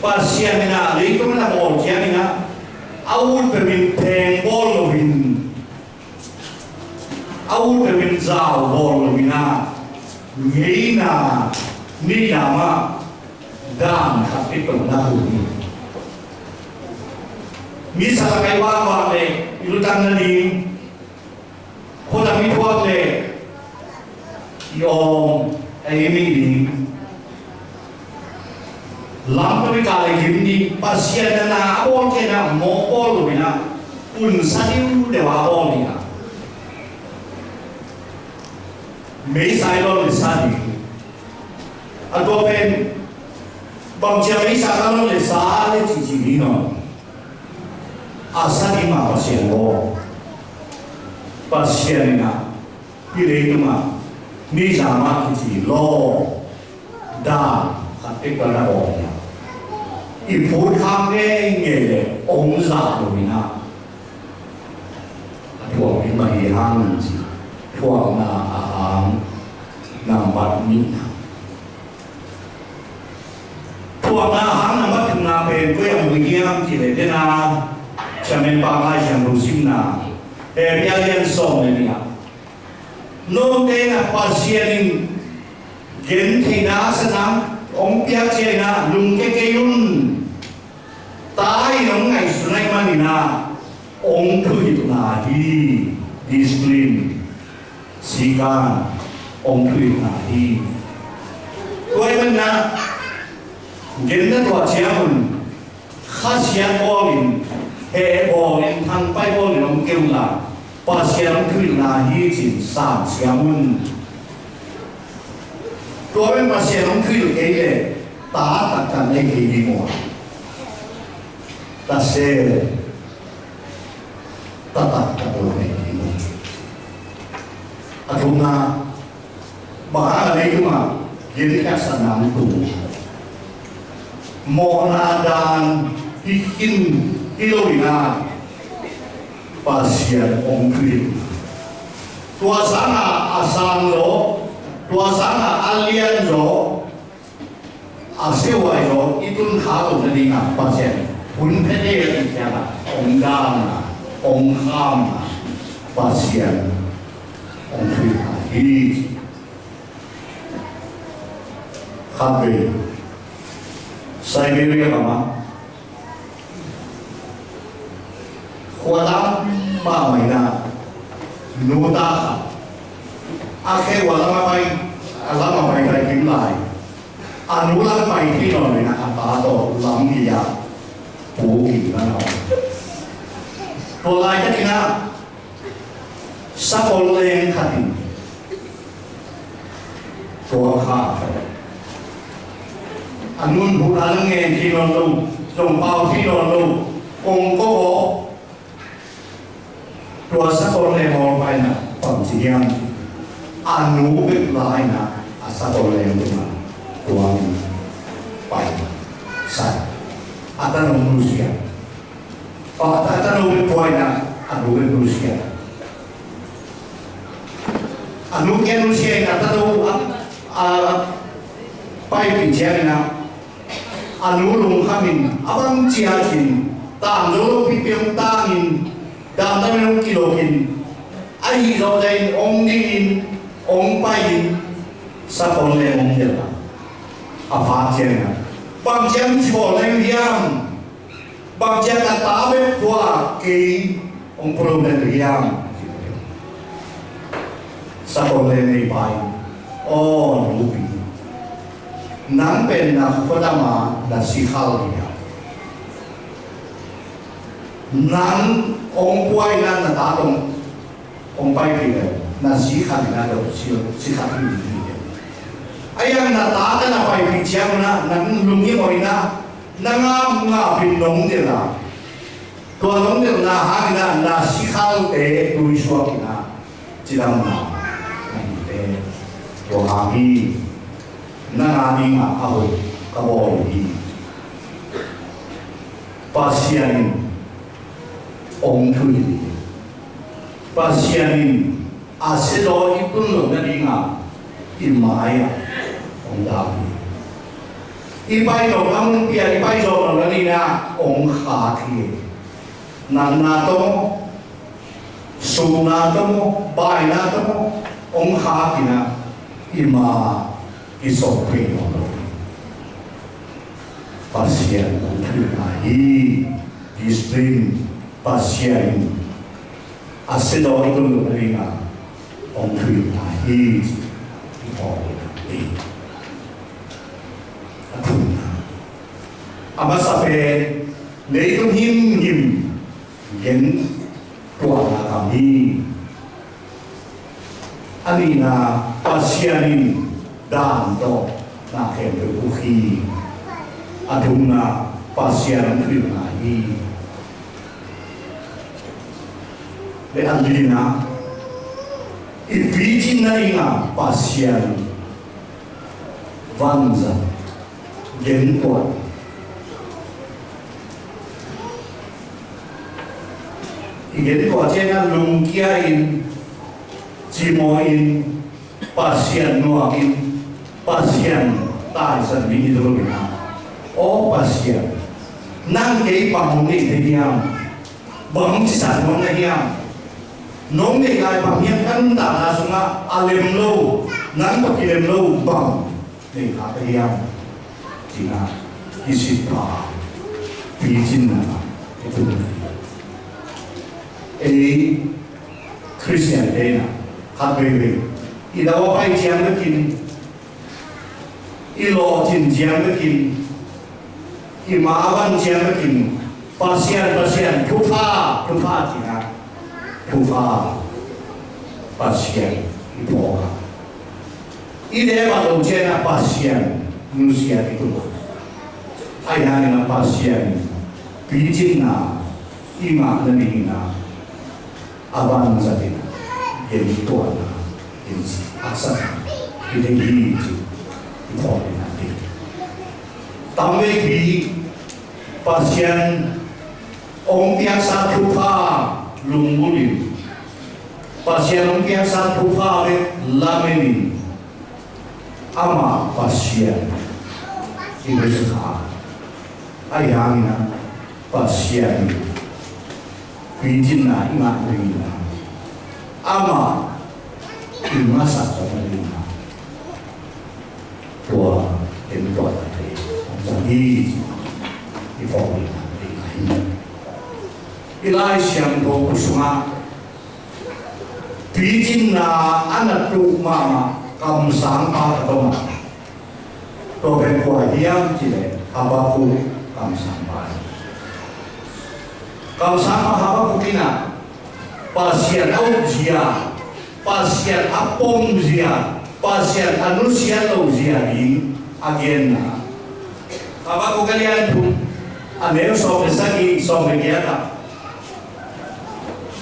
Pasian in ah leitung a na bawl ciangin ah, a ut peuh in pheng bawl loin, a ut peuh in zau bawl loin ah, ngeina, nidam ah dan khat peuh tawh na hun hi. Misa kai vak vak le i lutang nading, khuadam i thuak le i awng a i mih ding, lam peuh i kah le gim ding, Pasian na na a bawl kei na mawk bawl lo in ah, hun sa diu deuh a bawl ding a, meisa i lawn le sa ding. A tua pen bangci a meisa ka lawn le sa le cici ding aw. A sa ding mah Pasian bawl. Pasian in ah hih leitungah nidam ah kici law, dan khat peuh ka na bawl hi. I phut khak ngeingei le hong zah lo in ah, a thuak ding mah hi hang, ci. Thuakna a hang nambat nihna. Thuakna a hang nambat thumna pen koi ah mu hiam cih leh, dena Siamen pa Lai Siangtho simna, Hebru a lian sawm le nih ah, note in ah Pasian in gentheihna a sa nang hong piak ciangin ah lungkia kei un. Ta in hong ngaihsun ahih manin ah hong thuhilhna hi. Discipline, sikan, hong thuhilhna hi. Tua ahih manin ah, gen na tuah ciangun, khasiat bawlin, heh bawlin, thangpai bawlin hong kei unla, Pasian hong thuhilhna hi ci-in san siam un. Tua pen Pasian hong thuhilh kei leh, ta taktak nei kei ding uh a, ta se, ta taktak lo nei ding uh a. A thumna, bang hang a leitungah genkhia sa nang tung, mawhna dan hi khin hi lo in ah, Pasian hong thuhilh. Tua sangin a sang zaw, tua sangin a lian zaw, a siahuai zaw i tun kha loh nadingin Pasian hun phet ei a cih ciangin hong damna, hong khamna, Pasian hong thuhilhna hi. Khatvei Siberia gam ah khua lam mahmah in ah, nu ta khat a khe khua lam a pai, a lam a pai pai kim lai, a nu lam pai thei nawn lo in ah, a pa tawh lam gei ah pu gei na nawn. Tua laitakin ah sakol leng khat in tua kha, a nun hun a la ngen thei nawn lo, zong pau thei nawn lo, kong ko aw. Tua sakol leng awl pai in ah bang ci hiam? A nu bek la in ah, a sakol leng tungah tuang in pai, sa, a tanu nusia. Aw, a ta, a tanu bek pua in ah, a nu bek nusia. A nu kia nusia in a tanu a, a paipih ciangin ah, a nu lungkhamin a bang ciatin, tang zo lo pipi hong tangin, damdamin hong kilokin, a hih zawh zahin hong dingin, hong paiin, sakol leng hong delh a, a phak ciangin ah, bang ciang ci bawl leng hiam? Bang ciang a ta bek pua kei hong pulou na hiam? Sakol le nei pai. Aw nupi, nang pen na khuadam a na sikhal hi a, nang hong pua in a na ta tawh hong paipih leh na sikhal in a, tawh si, sikhal hi hi. A iang na ta ka na paipih ciang un a, nang lunghimawh in a, na ngap ngapin nong delh a, tua nong delhna hangin a na sikhalte tuisuak in a, cidamna na hite. Tua hang hi. Nang a dingin a hoih ka bawl hi. Pasian in hong thuhilh hi. Pasian in a siazaw i tun loh nadingin i mai-ah hong dak hi. I pai nop a mun pia, i pai zawh nop nadingin hong khak hi. Natna tawh maw, supna tawh maw, baina tawh maw, hong khak in a, i ma i sawm phei nawn lo hi. Pasian hong thuhilhna hi. Discipline, Pasian in a siazaw i tun loh nadingin hong thuhilhna hi. I phawk hi. A thumna, a masa pen, leitung himhim gen tuahna kam hi. A nihna, Pasian in dan tawh na khempeuh uk hi. A thumna, Pasian hong thuhilhna hi. Le a lina, i picin nadingin Pasian vanzat gen tuah. I gen tuah ciangin lungkia in, cimawh in, Pasian nuam in, Pasian taisan ding hi lo in a. Aw Pasian, nang kei bang hong neih thei hiam? Bang hong cisan nuam na hiam? Nong neih lai bang hiam, ka nuntakna sungah a lem lo, nang tawh kilem lo bang nei kha ka hiam? Ci-in a, i sitpha, picinna i tun hi. Ei Khristian te in a, khat veivei, i dau a pai ciang bekin, i lawhcin ciang bekin, i ma a van ciang bekin, Pasian, Pasian, thupha, thupha ci-in a, thupha, Pasian i phawk a, i deh vat loh ciangin a Pasian nusia i tun a. Ahi hangin a Pasian picinna i ngah nadingin a, a vanzat in a, gen tuahna, gen haksatna i deih hi ci-in i phawk ding hi. Tamveipi Pasian hong piaksa thupha lunggulh in, Pasian hong piaksa thupha bek lamen in, amah Pasian i nusia kha. Ahi hangin a, Pasian picinna i ngah nadingin a, amah i ngaihsak nadingin a, tua en tua ta te hong zang hi ci-in i phawk ding hi. I Lai Siangtho sungah picinna a na tuh mahmah kamsangpa ka tong a, tua pen kua hiam cih leh Habakkuk kamsangpa hi. Kamsangpa Habakkuk in a, Pasian a ukzia, Pasian a pomzia, Pasian a nusiat lohzia ding a genna. Habakkuk a lian thum, a neu sawm le sagih, sawm le giat ah,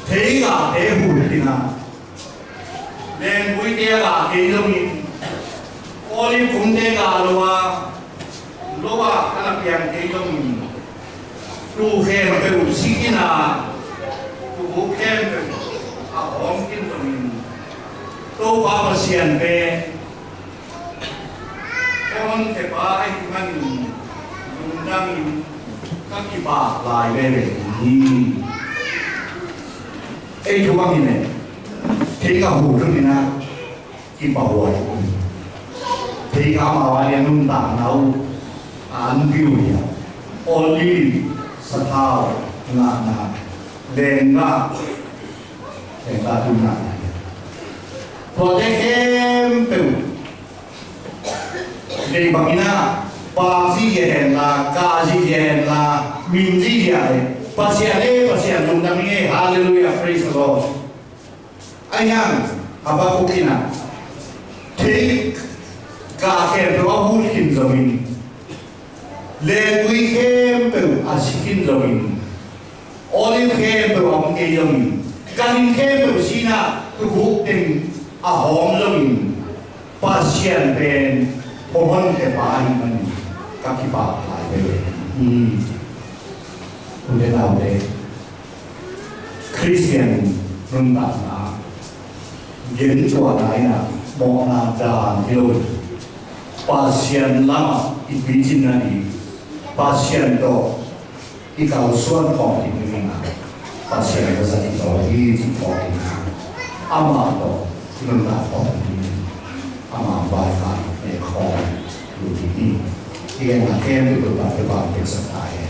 theigahte huhilh in a, lengpuite a gah kei zongin, olive kumte gah lo a, lo ah a na piang kei zongin, tuu khempeuh sik in a, tuukhuk khempeuh a hawm khin zongin, Topa Pasian pen ka honkhia pa ahih manin lungdam in ka kipak lai veve hi. Ei thu bangin e, thei ka hu thu ni na, kipahuai. Thei ka amau a dia nuntakna uh a an piu hi a. Olive, sathau, ngahna, lenggah, lenggah tu ngahna. Tuate khempeuh deih bangin a, pa zia henla, ka zia henla, min zia le, Pasian e, Pasian lungdam ing e. Hallelujah, praise the Lord. Ahi hang Habakkuk in a, thei ka khempeuh a hut khin zongin, lengui khempeuh a si khin zongin, olive khempeuh a om kei zongin, ganhing khempeuh si-in a, thubuk teng a hawm zongin, Pasian pen hong honkhia pa ahih manin ka kipak lai veve hi. U te nau te, Khristian nuntakna gentuahna in a mawhna dan hi lo. Pasian lamah i picinna ding, Pasian tawh i kalsuan khawm ding hi a, Pasian ka zat hi zaw hi cih phawk in a, amah tawh i nuntak khawm ding, ama baikal ne khawm ding hi. I genna khempeuh Topa'n pia peksak ta hen.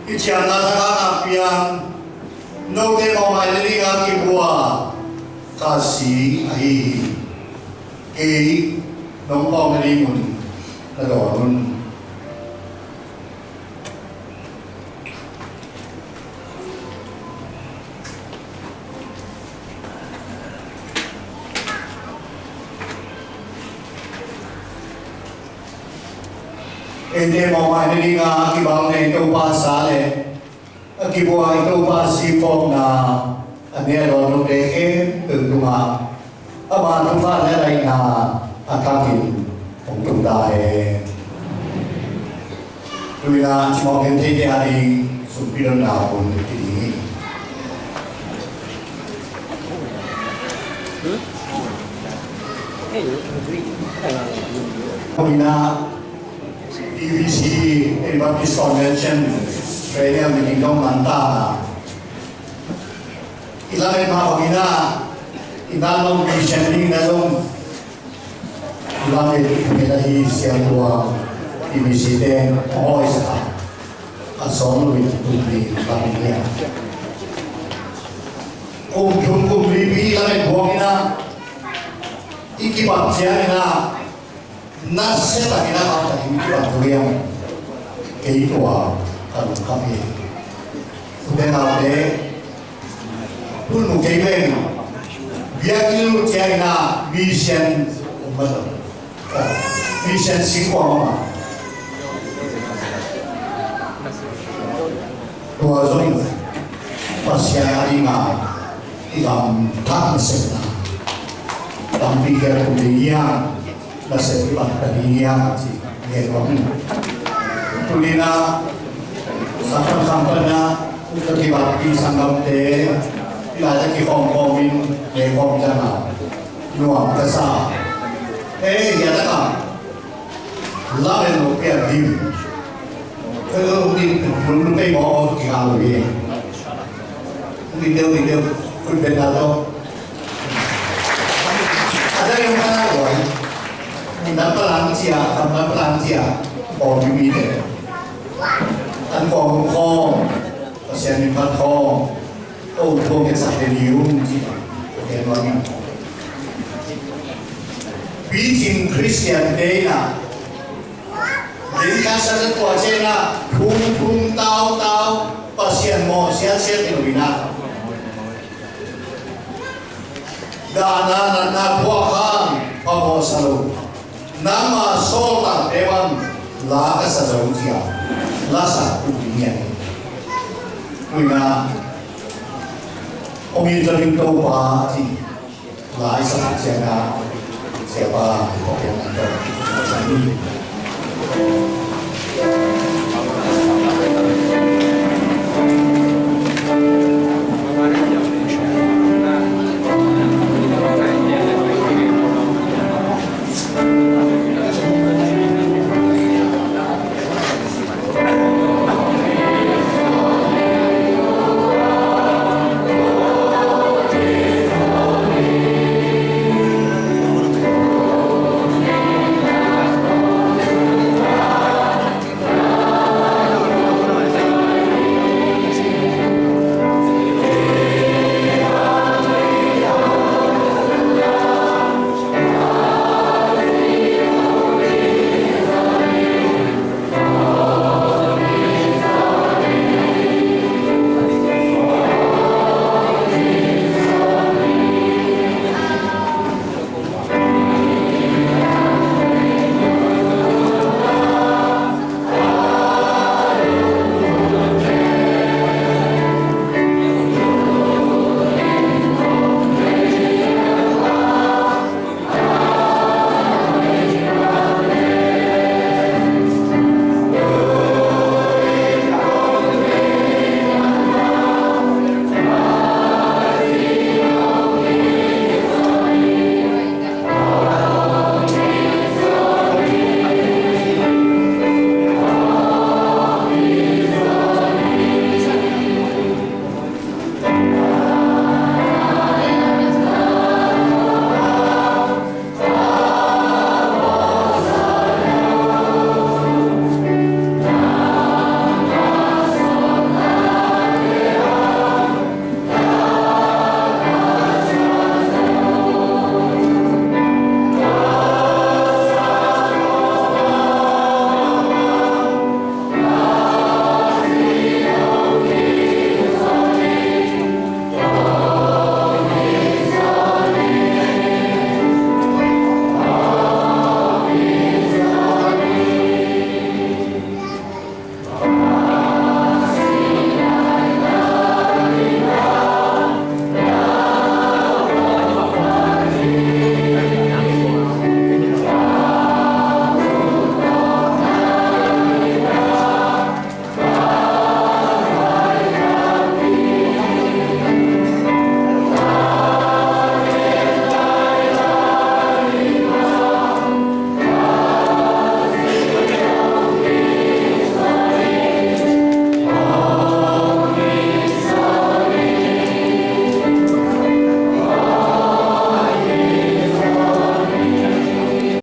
I ciamna thak a nakpi-in note mawhmaina dingin kibua Khasi ahi hi. Kei nong pawlna ding un na dawn un. Eite mawhmaina dingin kibang ne Topa sa le a kibua i Topa siphawkna a ne a dawn lote khempeuh tungah ama thupha le laihna a thakin hong tung ta hen. Tu-in a cimawh gen theite a ding sumpi donna hun ki ding hi. Tu-in a P B C, Baptist Convention, Australia meeting dong man ta. I lamet mah bangin a, i nalong Christian ding na zong i lamet i phet ahi siatua P B C te hong hoihsak a, a sawm lo in kum li bang hi a. Kum thum kum li pi i lamet buang in a, i kibat ciangin a, nasia takin a, a takin kibat tu hiam? Kei tua ka lungkham hi. U te nau te, tun mu kei pen Biakinn lut ciangin ah mission um mah tawh. Mission singkuang om a. Tua zong Pasian a ding a i lam thak nasepna, lampi kiang kum ding hiam, nasep i bang ka ding hiam ci ngen om. Tuni-in ah sangkam sangkam na ka kibakpi sangkamte i lai a kikhawm khawm in ngen khawm ciang a nuam ka sa. Eh, hiah tak a lamen lo pia dim. Ka lo dim, lo lo pei mawk ki hang lo hi. Dim deuh, dim deuh, kun ben na lo. A dang yong ka na lo. Nam palang cia, nam palang cia. Aw, mi mi te. An kong kong. Pasian min phat kong. Ko kong ke sak te ni ung ci. Ke nuam in. Picing Christian te na. Din ka sa sa tua ce na. Thum thum tau tau. Pasian mawh siat siat in ui na. Dahna natna thuak hang phamawh sa lo. Nangma sawltakte bang la ka sa zo cia. La sa tu ding hian. Tuina. Ong in zon in Topa ci. La i sa ciangin a siapa kong pian an tawh sa ni.